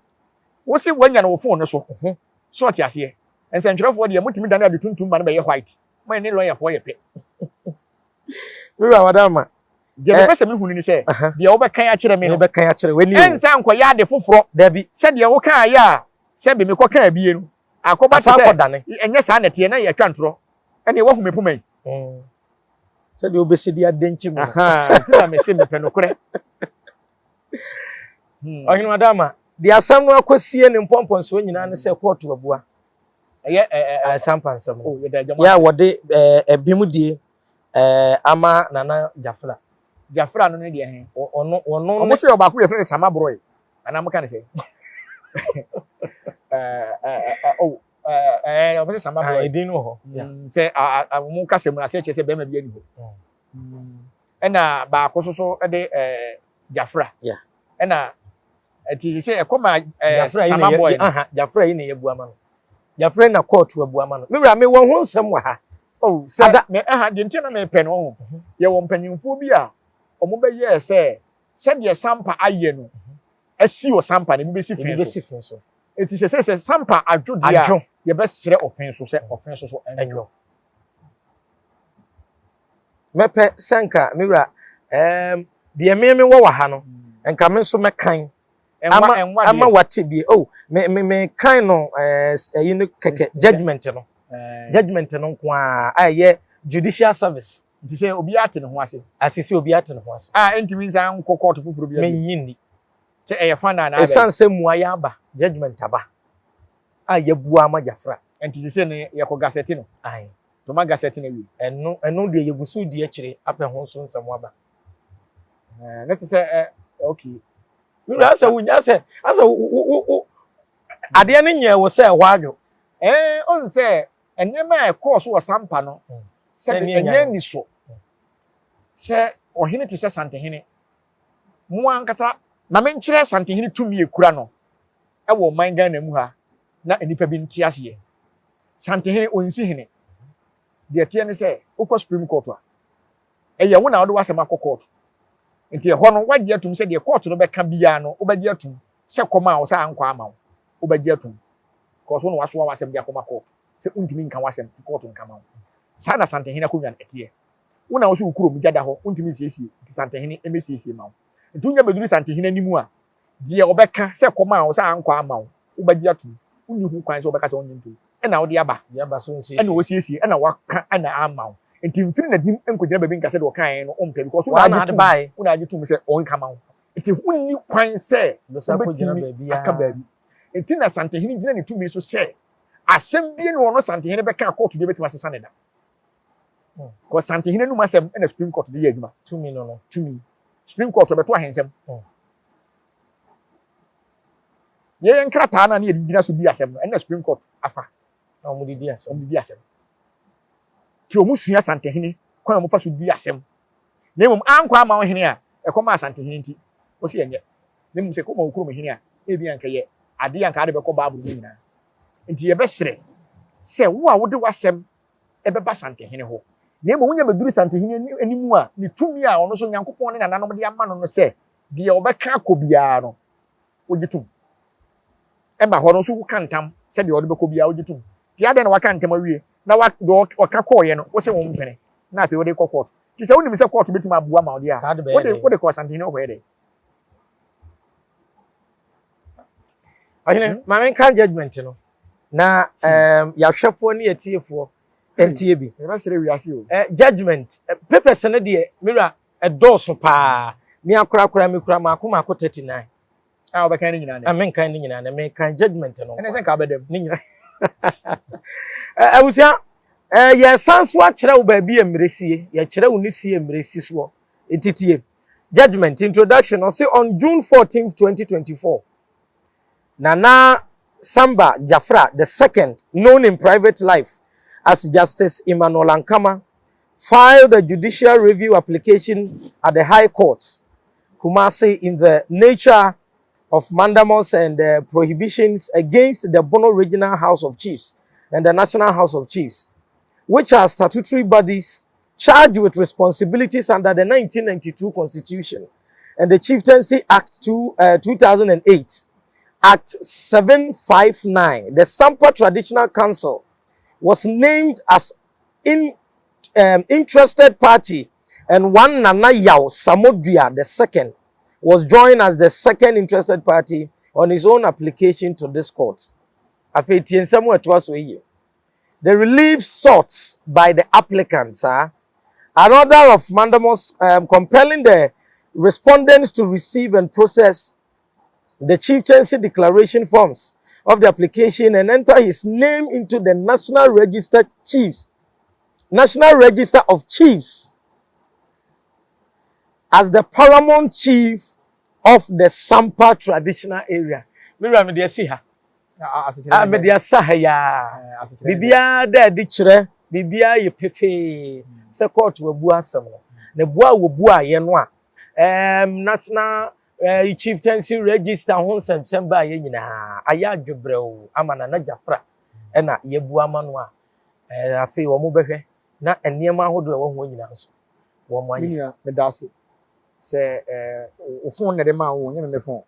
Wosi wanya no wɔ phone no so. So ɔte aseɛ. Nsɛntwerɛfoɔ deɛ motumi dane ade tuntum ma no bɛyɛ white. Mo ne lɔyafoɔ yɛ pɛ. Mewura wadama. Deɛ mepɛ sɛ mehunu ne sɛ deɛ wobɛkan akyerɛ me no. Mebɛkan akyerɛ w'ani o. Ɛnsa nkɔyɛ ade foforɔ. Dabi. Sɛdeɛ wokaeɛ a sɛbe mekɔkaa bie no. Akɔba te sɛ ɛnyɛ saa na ɛteɛ na yɛatwa ntorɔ. Ɛneɛ woahu me poma yi. Sɛdeɛ wobɛsi de adɛnkyi mu. Nti na mese mepɛ nokorɛ. Ɔhene Wadama, deɛ asɛm no akɔsie ne mpɔmpɔnsoɔ nyinaa ne sɛ kɔɔto abua. Ɛyɛ ɛɛ Sampa nsɛm no. Yɛ a wɔde ɛbim die ama Nana Jafra. Jafra no ne deɛ he? Ɔno ɔno. Ɔmo sɛ ɔbaako yɛfrɛ no Sama Borɔe. Anaa mo ka ne sɛ? Ɛɛ oh ɛɛ ɔmo sɛ Sama Borɔe. Edin no wɔ hɔ. Sɛ ɔmo kasa mu aseɛ kyerɛ sɛ bɛrima bi ani hɔ. Ɛna baako nso so de ɛɛ Jafra. Ɛna ɛti sɛ ɛkɔ ma ɛɛ Sama Boy. Jafra yi na yɛ bu ama no. Jafra yi na kóòtù abu ama no. Me wura mi wɔ ho nsɛm wɔ ha. Oh sɛ mɛ ɛha deɛ nti na mɛ pɛ no ho. Yɛ wɔ mpanyinfoɔ bi a wɔn bɛyɛɛ sɛ sɛdeɛ Sampa ayɛ no asi wɔ Sampa na ebi bɛsi fi so. Eti sɛ sɛ Sampa adwo deɛ a yɛbɛsrɛ ɔfen so sɛ ɔfen so so ɛnwo. Mɛpɛ sɛ nka me wura ɛɛm deɛ me me wɔ wɔ ha no nka me nso mɛkan ama ama wate bi oh me me me kan no ɛɛ ɛyi no kɛkɛ judgement no judgement no nko ara a ɛyɛ judicial service. Nti sɛ obiara te ne ho ase. Asese obiara te ne ho ase. A ɛntumi nsan nkɔ kɔɔto foforɔ bi. Menyi nni. Sɛ ɛyɛ fa na anaa. Ɛsan sɛ mmuayɛ aba judgement aba a yɛabua ama Gyafra. Nti sese no yɛkɔ gasɛte no. Ae. Toma gasɛte no awie. Ɛno ɛno deɛ yɛgu so di akyire apɛ ho nso nsɛm aba. Ɛɛ ne te sɛ ɛ okay. Wura asɛ wo nya asɛ asɛ wo wo wo adeɛ no nyɛ wo sɛ ɛhɔ adwo. Ɛɛ ɔn sɛ nneɛma a ɛkɔɔ so wɔ Sampa no sɛ ɛnyɛ ani so sɛ ɔhene te sɛ Santehene mo ankasa ma menkyerɛ Santehene tumi ekura no ɛwɔ ɔman Ghana mu ha na nnipa bi nte aseɛ. Santehene, ɔnsi hene. Deɛ ɛteɛ ne sɛ, wokɔ Supreme Court a, ɛyɛ wo na wode w'asɛm akɔ court. Nti ɛhɔ no, woagye atum sɛ deɛ court no bɛka biara no, wobɛgye atum. Sɛ kɔm a wo sɛ ankɔ ama wo, wobɛgye atom. Because wo na wasoa w'asɛm de akɔma court. Sɛ wontumi nka w'asɛm nti court nka ma wo. Saa na Santehene akonnwa no ɛteɛ. Wo na wo sɛ wo kurom gya da hɔ, wontumi nsiesie nti Santehene mmɛsiesie ma wo. Nti wonya bɛduru Santehene anim a, deɛ ɔbɛka sɛ kɔm a wo sɛ ankɔ ama wo, wobɛgye atom. Wonni ho kwan sɛ wobɛka sɛ wonnye ntom. Ɛna wode aba. Ɛna wasiesie, ɛna waka, ɛna ama wo. Nti mfiri n'anim nkɔgyina baabi nka sɛ deɛ ɔkaeɛ no wompɛ because wo na agye tom, wo na agye tom sɛ ɔnka ma wo. Nti wonni kwan sɛ wobɛtumi aka baabi. Nti na Santehene gyina ne tumi so sɛ asɛm bi ne ɔno Santehene bɛka a kɔɔto bi bɛtumi asesa ne da. Kɔ Santehene num asɛm na Supreme Court de yɛ adwuma. Tumi no no. Tumi. Supreme Court ɔbɛto ahensɛm. Yɛyɛ nkrataa no a ne yɛde gyina so di asɛm no, ɛna Supreme Court afa. Na wɔn de di asɛm. Wɔn de di asɛm. Ti wɔn sua Santehene kwan a wɔfa so di asɛm. Na mmom ankɔ ama wo hene a ɛkɔm a Asantehene nti wo se ɛnyɛ. Na mmom sɛ ɛkɔma wo kurom hene a ebi anka yɛ adeɛ anka ade bɛkɔ Bible mu nyinaa. Nti yɛbɛsrɛ sɛ wo a wode w'asɛm ɛbɛba Santehene hɔ. Na mmom wonya bɛduru Santehene anim a ne tumi a ɔno nso Nyankopɔn ne nananom de ama no no sɛ deɛ ɔbɛka akɔ biara no wogye tom. Ɛma hɔ no nso woka ntam sɛ deɛ ɔde bɛkɔ biara wogye tom. Nti adɛn na waka ntam awie na wa deɛ ɔka kɔɔeɛ no wose wo mpene na afei wode kɔ kɔɔto. Nti sɛ wonim sɛ kɔɔto bɛtumi aboa ma wo deɛ a, wode wode kɔ Asantehene hɔ kɔyɛ dɛn? Ɔhene, hmm? ma menka judgment no na um, yɛahwɛfoɔ ne yɛtiefoɔ ntie bi. Yɛbɛsrɛ wiase o. Uh, judgment, uh, papers no deɛ, mewura, ɛdɔɔso paa. Me akorakora mekura maako maako 39. A wɔbɛkan ne nyinaa nɛ. Menkan ne nyinaa nɛ, mekan judgment no. Ɛne sɛ nka abɛdam. Ne nyinaa. Abusua, yɛsan so akyerɛ wo baabi a mmerɛ sie. Yɛkyerɛ wo ne sie mmerɛ si soɔ. Ntitie. Judgment, introduction, ɔse on June 14, 2024, Nana Samba Jafra the second, known in private life as Justice Emmanuel Ankama, filed a judicial review application at the High Court, Kumasi, in the nature of mandamus and prohibitions against the Bono Regional House of Chiefs and the National House of Chiefs, which are statutory bodies charged with responsibilities under the 1992 Constitution and the Chieftaincy Act 2, 2008, Act 759. The Sampa Traditional Council was named as in, interested party and one Nana Yao Samodua II was joined as the second interested party on his own application to this court. Afei tie nsɛm a ɛtoa so yie. The relief sought by the applicants are an order of mandamus compelling the respondents to receive and process the chieftaincy declaration forms of the application and enter his name into the National Register Chiefs, National Register of Chiefs as the paramount chief of the Sampa traditional area. Mira me de asi ha. Ah, me de asa ha ya. Bibia da adi kyerɛ, bibia yɛ pefee sɛ court wabu asɛm no. Na bua a wɔbu ayɛ no a, national chieftaincy register ho nsɛmsɛm baa yɛ nyinaa ayɛ adwebrɛw ama Nana Gyafra ɛna yɛbu ama no a afei wɔn bɛhwɛ na nneɛma ahodoɔ a ɛwɔ ho nyinaa nso wɔn ayɛ. Me nua, meda ase sɛ wo phone na ɛde maa wo, nyɛ me me phone.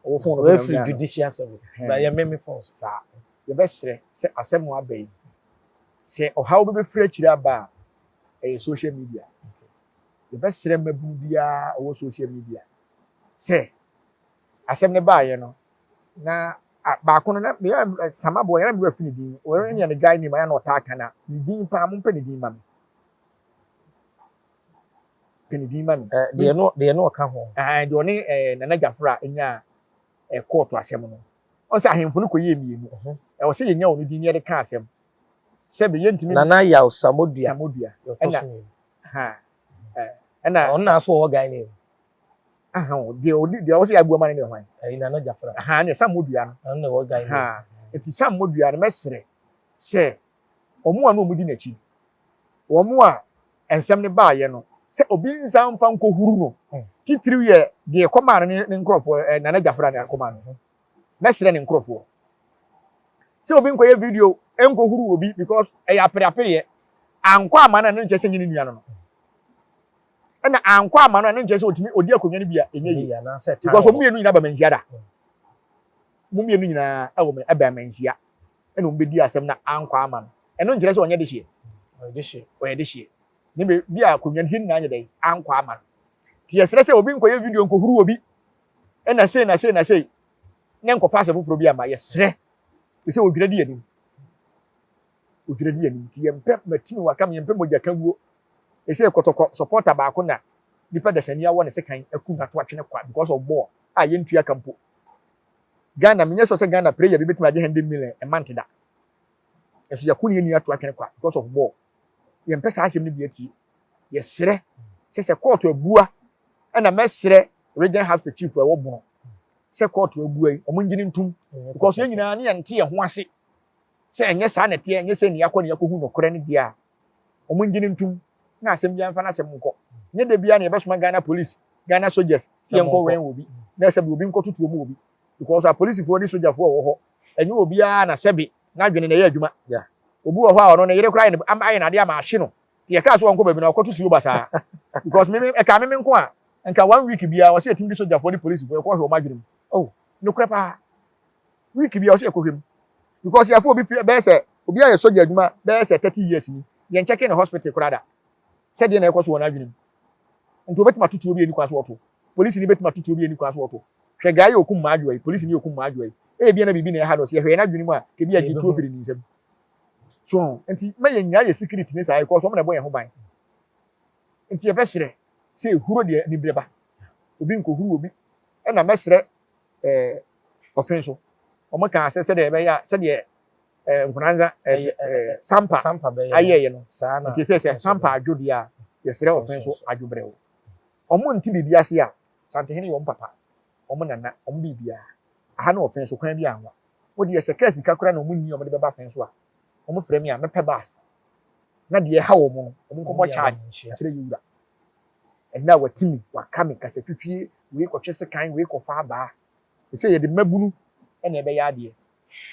Wo phone no so na Wɔafiri judicial service, na yɛ me me phone so. Saa. Yɛbɛsrɛ sɛ asɛm a aba yi, sɛ ɔhaw bi bɛfiri akyire aba a, ɛyɛ social media. Yɛbɛsrɛ mmabunu biara ɔwɔ social media sɛ asɛm no baeɛ no na baako no na meyɛ sama boɔ yɛn na mewura fi ne din wɔn ne ne guy name ayɛ na ɔtaa ka na ne din paa mo mpɛ ne din ma me pɛ ne din ma me. Deɛ no deɛ no ɔka ho. Deɛ ɔne Nana Gyafra nya kɔɔto asɛm no ɔn sɛ ahemfo no kɔyɛɛ mmienu ɛwɔ sɛ yɛnya ɔno din ne yɛde ka asɛm sɛbe yɛntumi. Nana Yaw Samodua. Samodua ɛna ha ɛna. Ɔno na aso wɔ guy name. Aha o deɛ ɔdi deɛ ɔsɛ yɛ agu ama ne deɛ hwan. Ɛyi Nana Gyafra. Aha ne Samodua no. Ɔno na ɛwɔ guy name. Ha nti Samodua no mɛsrɛ sɛ wɔn a na wɔn di n'akyi wɔn a nsɛm no baayɛ no sɛ obi nsa nfa nkɔhuru no titiriw yɛ deɛ ɛkɔmaa no ne nkurɔfoɔ ɛ Nana Gyafra na ɛkɔmaa no mɛsrɛ ne nkurɔfoɔ sɛ obi nkɔyɛ video nkɔhuru obi because ɛyɛ apereapereɛ ankɔ ama no ɛno nkyɛ sɛ nye ne nua no no ɛna ankɔ ama no ɛno nkyɛ sɛ otumi odi akonnwa no bi a ɛnyɛ yie because wɔn mmienu nyinaa ba manhyia da. Mo mmienu nyinaa ɛwɔ me ɛbɛn amanhyia ɛna wɔn bɛdi asɛm na ankɔ ama no. Ɛno nkyerɛ sɛ ɔnyɛ dehyeɛ. Ɔyɛ dehyeɛ. Ɔyɛ dehyeɛ. Ne bɛ bi a akonnwa no nyinaa nyɛ dɛn ankɔ ama no. Nti yɛsrɛ sɛ obi nkɔyɛ video nkɔhuru obi ɛna sei na sei na sei ne nkɔfa asɛm foforɔ bi ama. Yɛsrɛ sɛ odwira di anim. Odwira di anim. Nti yɛmpɛ matimi waka me yɛmpɛ mogya ka wuo. Ɛsɛ kɔtɔkɔ supporter baako na nipa dasani awɔ ne sekan aku no ato atwene kwa because of ball a yɛntua ka mpo. Ghana menyɛ sure sɛ Ghana player bi bɛtumi agye 100 million a month da. Nso yɛko ne yɛn nua ato atwene kwa because of ball. Yɛmpɛ saa asɛm no bi atie. Yɛsrɛ sɛ sɛ kɔɔto abua ɛna mɛsrɛ region house chief a ɛwɔ Bono sɛ kɔɔto abua yi wɔn ngyene ntum because yɛn nyinaa ne yɛnte yɛn ho ase sɛ ɛnyɛ saa na ɛteɛ ɛnyɛ sɛ ne yɛakɔ ne yɛakɔhu nokorɛ no deɛ a wɔn ngyene ntum na asɛm biara mfa n'asɛm nkɔ. Nyɛ da biara na yɛbɛsoma Ghana police, Ghana soldiers sɛ yɛnkɔ wɛn wɔ bi na sɛbi obi nkɔtotoɔ mu wɔ bi because apolisifoɔ ne sogyafoɔ wɔ hɔ ɛnyɛ obiara na sɛbi n'adwene na ɛyɛ adwuma. Obi wɔ hɔ a ɔno ne yere koraa ayɛ n'adeɛ ama ahye no nti yɛkaa so wɔnkɔ baabi na ɔkɔto tuo basaa because meme ɛka meme nko a nka one week biara ɔsɛ yɛtumi de sogyafoɔ ne polisifoɔ yɛkɔhwɛ wɔn adwene mu. Oh, nokorɛ paa. Week biara ɔsɛ yɛkɔhwɛ mu because yɛafo obi firi bɛyɛ sɛ obi ayɛ sogya adwuma bɛyɛ sɛ 30 years ni yɛn kyɛke ne hospital koraa da sɛdeɛ na ɛkɔ so wɔ n'adwene mu. Nti obɛtumi ato tuo bi ani kwan so ɔto. Polisi ni bɛtumi ato tuo bi ani kwan so ɔto. Hwɛ guy yɛ okum maadwoa yi, polisi ni yɛ okum maadwoa yi. Ebia na biribi na ɛha no, sɛ yɛhwɛ yɛn adwene mu a, kebi agye tuo firi ne nsam. So nti ma yɛn nyaa yɛ secret ne saa because wɔn na ɛbɔ yɛn ho ban. Nti yɛbɛsrɛ sɛ ehuro deɛ anibere ba. Obi nkohuru obi. Ɛna mɛsrɛ ɛɛ ɔfen so. Wɔn kaa sɛ sɛdeɛ ɛbɛyɛ a sɛdeɛ ɛɛ nkonanza ɛɛ ɛɛ sampa ayɛyɛ no. Nti sɛ sɛ sampa adwo deɛ a yɛsrɛ ɔfen so adwo brɛw. Wɔn nti biribi ase a Santehene yɛ wɔn papa, wɔn nana, wɔn biribiara. Aha ne ɔfen so kwan bi anwa. Wo deɛ sɛ kaa sika koraa na wɔn nni a wɔde bɛba fen so a, wɔn frɛ me a mɛpɛ bus. Na deɛ ɛha wɔn no, wɔn nkɔbɔ charge nkyerɛ yɛ wura. Ɛnna a wati me, waka me kasatwitwie, wei kɔtwe sekan, wei kɔfa abaa. Ɛsɛ yɛde mmabunu na ɛbɛyɛ adeɛ.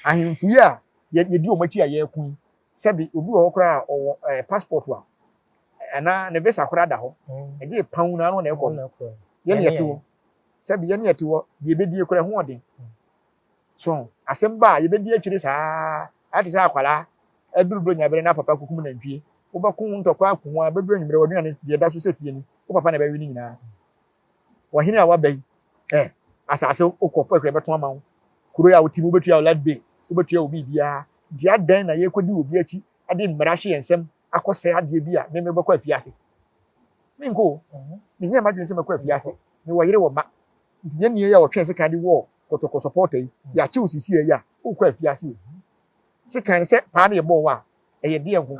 Ahemfo yi a yɛdi wɔn akyi a yɛreko yi, sɛbe obi wɔ hɔ koraa a ɔwɔ ɛɛ passport a anaa ne visa koraa da hɔ. Ɛgye pan na ano na ɛkɔ no. Yɛne yɛte hɔ. Sɛbe yɛne yɛte hɔ, deɛ ɛbɛdie koraa ɛho ɔden. So asɛm ba a yɛbɛdi akyire saa ayɛ te sɛ akwadaa aduru buronya bere na papa kukum nantwie. Wobɛko ho ntɔkwa ako ho a bɛduru anwummerɛ w'aduane deɛ ɛda so sɛ tie ni wo papa na ɛbɛwe ne nyinaa. Ɔhene a waba yi eh, asase wokɔ pɛ hwɛ bɛto ama wo. Kuro a wote mu wobɛtua wo light bill, wobɛtua wo biribiara. Nti adɛn na yɛkɔdi obi akyi de mmara ahyɛ yɛn nsam akɔsɛe adeɛ bi a me mebɛkɔ afiase? Menkɔ o. Menyɛɛ m'adwene sɛ mɛkɔ afiase. Mewɔ yere wɔ mma. Nti yɛn nua yi a ɔtwɛn sekan de wɔɔ kɔtɔkɔ supporter yi, yɛakye wo sisi yi a, wokɔ afiase o. Sekan sɛ paa na yɛbɔɔ wo a, ɛyɛ deɛ nko.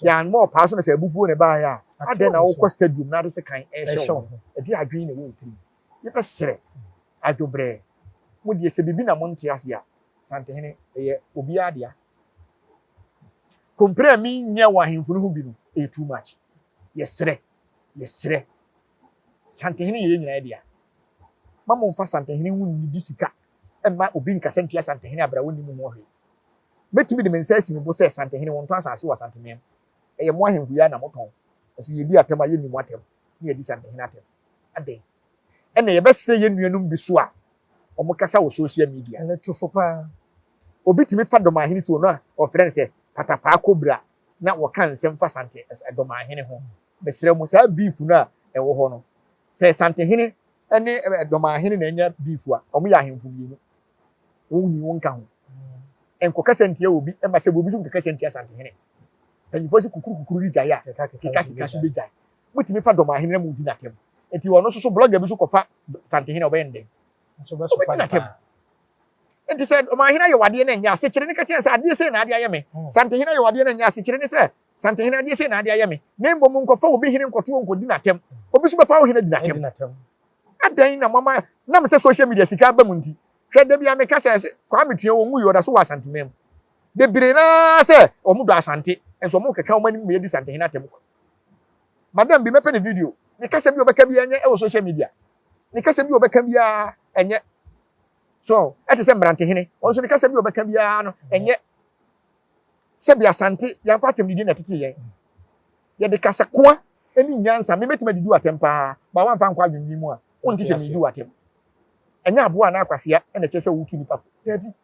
Yɛammɔ wo paa so na sɛ abufuo na ɛbaeɛ a, adɛn na wokɔ stadium na ade sekan ɛrehyɛ wo ho? Ɛdeɛ adwene na ɛwɔ wo tirim? Yɛbɛsrɛ adwobrɛ, mo deɛ sɛ biribi na monte ase a, Santehene, ɛyɛ obiara dea. Kompere a menyɛ wɔ ahemfo no ho bi no, ɛyɛ too much. Yɛsrɛ, yɛsrɛ. Santehene yɛ yɛn nyinaa dea. Ma momfa Santehene ho nnidi sika mma obi nkasa ntia Santehene abere a wonnim ho hwee. Mɛtumi de me nsa asi me bo sɛ Santehene wɔntɔn asase wɔ Asanteman mu. Ɛyɛ mo ahemfo yi ara na motɔn. Nanso yɛdi atɛm a yɛnni mo atɛm na yɛadi Santehene atɛm. Adɛn? Ɛnna yɛbɛsrɛ yɛn nuanom bi so a wɔkasa wɔ social media. Ɛno tu fo paa. Obi tumi fa Dɔmahene ti ɔno a wɔfrɛ no sɛ Patapaa Kobra na wɔka nsɛm fa Sante Dɔmahene ho. Mesrɛ mo, saa beef no a ɛwɔ hɔ no, sɛ Santehene ne Dɔmahene na anya beef a, wɔyɛ ahemfo mmienu. Wɔn ni wɔn nka ho. Nkɔkasa ntia obi, ɛma sɛ obi nso nkɔkasa ntia Santehene. Mpanyinfoɔ sɛ kukuru kukuru bi gyae a, keka keka so bɛgyae. Motumi fa Dɔmahene na modi n'atɛm. Nti ɔno nso so blogger bi nso kɔfa Santehene a ɔbɛyɛ no dɛn? Ɔbɛdi n'atɛm. Nti sɛ Dɔmahene ayɛ wadeɛ na ɛnyɛ asekyerɛ ne ka kyerɛ sɛ adeɛ sei na ade ayɛ me. Santehene ayɛ wadeɛ na ɛnyɛ asekyerɛ ne sɛ Santehene adeɛ sei na ade ayɛ me. Na mmom nkɔfa obi hene nkɔto nkɔdi n'atɛm. Obi nso bɛfa wo hene adi n'atɛm. Adɛn na mama nam sɛ social media sika aba mu nti. Hwɛ da bi a meka sɛ Kwame Tua wɔn wuyi ɔda so wɔ Asanteman mu. Bebree naa sɛ wɔn dɔ Asante nso wɔn keka wɔn anim ma yɛdi Santehene atɛm kwa. Madam bi mɛpɛ ne video. Ne kasa bi ɔbɛka bi ɛnyɛ ɛwɔ social media. Ne kasa bi ɔbɛka biara ɛnyɛ. So ɛte sɛ mmerantehene. Wɔn nso ne kasa bi ɔbɛka biara no ɛnyɛ. Sɛbi Asante yɛmfa atɛmdidi na ɛtete yɛn. Yɛde kasakoa ne nyansa. Me mɛtumi adidi atɛm paa, ba wamfa nkɔ adwendwen mu a, wonte sɛ medi atɛm. Ɛnyɛ aboa anaa kwasea na ɛkyerɛ sɛ wotu nnipa fo. Dabi,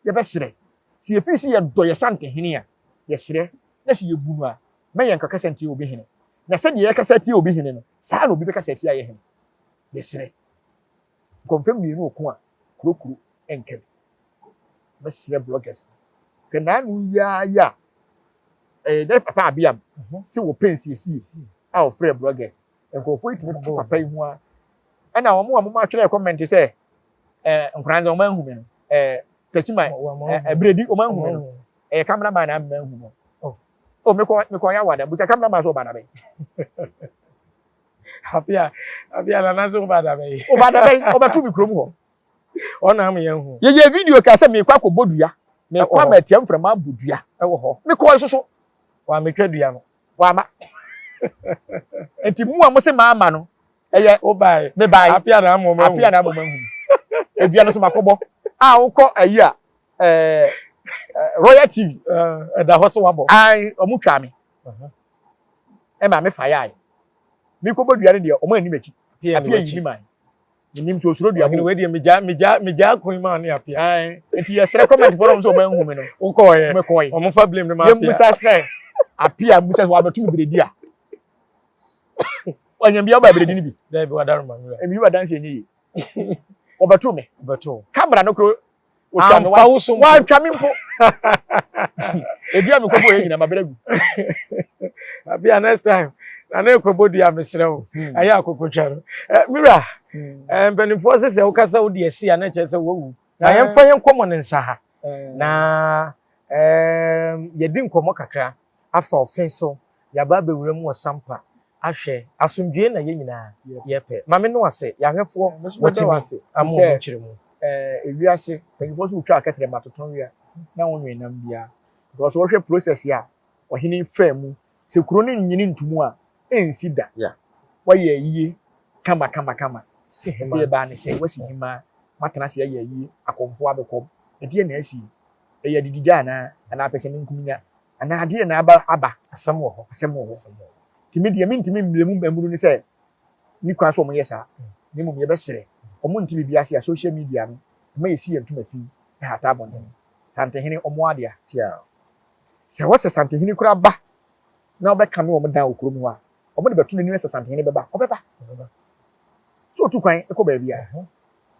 yɛbɛsrɛ. Sɛ yɛfiri sɛ yɛdɔ yɛn Santehene a, yɛsrɛ, na sɛ yɛbu no a, mma yɛnkɔkasa ntia obi hene. Na sɛdeɛ yɛkasa tia obi hene no, saa ara na obi bɛkasa atia yɛn hene. Yɛsrɛ. Nkɔmfɛ mmienu ɔko a, kuro kuro nka bi. Mɛsrɛ bloggers no. Hwɛ n'ano yi ara yi a, ɛyɛ dɛ papa abeam sɛ wɔpɛ nsiesie a ɔfrɛ bloggers. Nkurɔfoɔ yi tumi to papa yi ho ara. Ɛna wɔn a wɔn atwerɛ comment sɛ ɛɛ nkwadaa nso wɔn anhu me no ɛɛ tɛkyima ɛɛ bredi wɔn anhu me no ɛyɛ cameraman na ama anhu no. Oh, oh mekɔ mekɔ yɛ awada busa cameraman sɛ ɔba dabɛn. Afia afia nana sɛ ɔba dabɛn. Ɔba dabɛn ɔbɛto mi kurom hɔ. Ɔna ama yɛn hu. Yɛyɛ video ka sɛ mekɔ akɔbɔ dua mekɔ ama atia mframa abɔ dua ɛwɔ hɔ. Mekɔ nso so. Wɔametwa dua no. Wama. Nti mu a mo se maa ma no ɛyɛ wobae mebae apia na ama ɔma apia na ama ɔma hu edua no so makɔbɔ a wokɔ ayi a ɛɛ Royal TV ɛda hɔ so wabɔ ai ɔmo twa me ɛma me fa yae mekɔbɔ dua no deɛ ɔmo anim akyi apia yi mi man menim sɛ osuro dua mu wei deɛ megya megya megya akon ma ne apia nti yɛsrɛ comment fɔ no sɛ ɔmo anhu me no wokɔɔyɛ mekɔɔyɛ ɔmo fa blame no ma apia yɛmmusa sɛ apia mmusa sɛ wabɛto me beredi a wanya bia ɔba beredi no bi daabi wadaroma nwura ɛmi yi wadanse ɛnyɛ yie wɔbɛto me wɔbɛto kamera no koro otwa me amfa wo so mpo wantwa me mpo ebi a mekɔbɔ yɛ nyina mabrɛ gu apia next time na ne kɔbɔ dua mesrɛ wo hmm. ɛyɛ akokotwa no eh, mira hmm. eh, mpanimfoɔ sɛ sɛ wokasa wode asi a na kyerɛ sɛ woawu na eh. yɛmfa yɛn nkɔmmɔ no nsa ha na yɛdi nkɔmmɔ kakra afa ɔfe so yɛaba abɛwura mu wɔ sampa ahwɛ asomdwoe na yɛn nyinaa yɛpɛ. Ma me no ase, yɛahwɛfoɔ wɔtumi ama wɔn nkyerɛ mu. Ewiase mpanyinfoɔ so wotwa akɛtrɛ ma toto wia na wɔnwe nam biara because wɔhwɛ process a ɔhene faa mu sɛ kuro no nyini ntomu a ɛnsi da wayɛ ayie kama kama kama afei ɛbaa ne sɛ wasi hemaa matena ase ayɛ ayie akɔmfoɔ abɛkɔm ɛdeɛ na asi ɛyɛ adidigya anaa anaa pɛsɛmenkominya Anaa adeɛ na aba aba. Asɛm wɔ hɔ. Asɛm wɔ hɔ. Nti me deɛ mentumi mmrɛ mu mmamunu no sɛ ne kwan so wɔyɛ saa. Na mmom yɛbɛsrɛ. Wɔn nte biribi ase a social media no ɛma yɛsi yɛn ntoma fi hata abɔnten. Santehene wɔn adea. Sɛ ɛwɔ sɛ Santehene koraa ba na ɔbɛkame wɔn dan wɔ kurom hɔ a, wɔn de bɛto n'anim sɛ Santehene bɛba. Ɔbɛba. So otu kwan kɔ baabi a.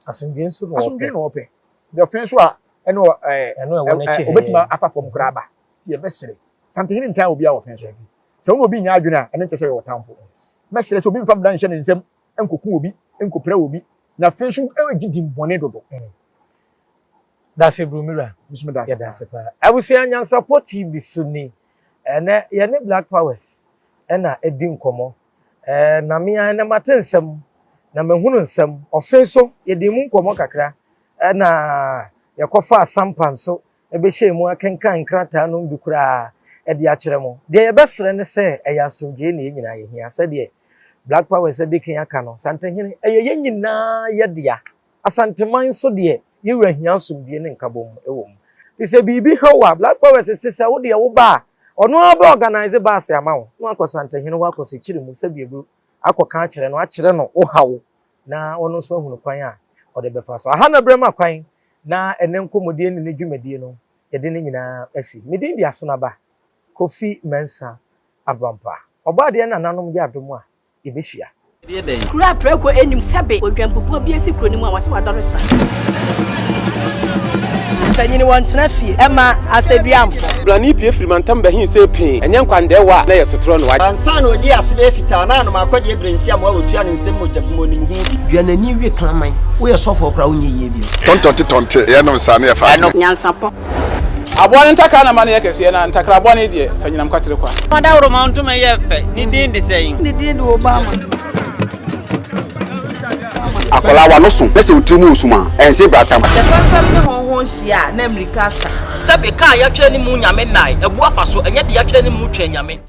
Asomdwe nso na ɔpɛ. Asomdwe na ɔpɛ. Deɛ ɔfe nso a ɛno ɛɛ ɛno ɛwɔ n'akyi obetumi afa fam koraa ba. Ti yɛbɛsrɛ. Santehene ntaa obi a wɔfe nso. Sɛ wɔn obi nyɛ adwene a ɛno nkyɛ sɛ yɛ ɔtamfo. Mɛsrɛ sɛ obi nfa mmara nhyɛ ne nsam nkoku obi nkopira obi na fe nso ɛgye din bɔne dodo. Dase bro mira. Mesome dase. Yɛda ase paa. Abusua Nyansapɔ TV so ni. Ɛnɛ yɛne Black Powers ɛna ɛdi nkɔmɔ. Ɛɛ, na me ara ɛnnɛ mate nsɛm, na mahunu nsɛm. Ɔfe so, yɛdii mu nkɔmmɔ kakra, ɛnna yɛkɔfaa sampa nso bɛhyɛɛ mu akenkan nkrataa nom bi koraa de akyerɛ mo. Deɛ yɛbɛsrɛ ne sɛ ɛyɛ asomdwoeɛ na yɛn nyinaa yɛhia. Sɛdeɛ Black Powers adi kan aka no, Santehene, ɛyɛ yɛn nyinaa yɛ dea. Asanteman nso deɛ, yɛn wura hia asomdwoeɛ ne nkabom wɔ mu. Nti sɛ biribi ha wo a, Black Powers se sɛ wo deɛ woba a, ɔno ara bɛ organise bus ama wo na wakɔ Santehene hɔ akɔ Sekyere mu Sɛbiaburu akɔka akyerɛ no, akyerɛ no wo haw na ɔno nso ahunu kwan a ɔde bɛfa so. Aha na berɛ ma kwan na ɛnnɛ nkɔmmɔdie ne ne dwumadie no yɛde ne nyinaa asi. Me din de Asonaba Kofi Mensah Abrampah. Ɔbɔadeɛ nananom yɛ adom a, yɛbɛhyia. Kuro a prako nnim sɛbe odwanbubuo bi asi kuro no mu a wɔse wadɔre sra. Mpanyin wɔntena fie ɛma asɛduamfo. Blani pue firi mantam bɛhe see pee, ɛnyɛ nkwandɛɛwa a na ɛyɛ sotorɔ no wa. Ansa na ɔdii ase bɛyɛ fitaa na anom akɔdeɛ berɛnsi amoa wɔtua ne nsam mogya gu mu ɔnim ho bi. Dua n'ani we kraman. Woyɛ sɔfoɔ koraa wonyɛ yie bio. Tɔntɔnte tɔnte yɛnom saa ne yɛfa adeɛ. Nyansapɔ. Aboa no ntakra na ma no yɛ kɛseɛ, na ntakra bɔne deɛ, fa nyinam kwatere kwa. Ɔdawuroma ntoma yɛ fɛ. Ne din de sɛn? Ne din de Obama. Akwadaa w'ano so na sɛ wo tiri mu resum a, ɛnse bratam. Sɛ fɛmfɛm ne hɔnhɔn hyia a, na mmirika asa. Sɛbe, kaa yɛatwerɛ ne mu Nyame nnae, abu afa so, ɛnyɛ de yɛatwerɛ ne mu Twɛn Nyame.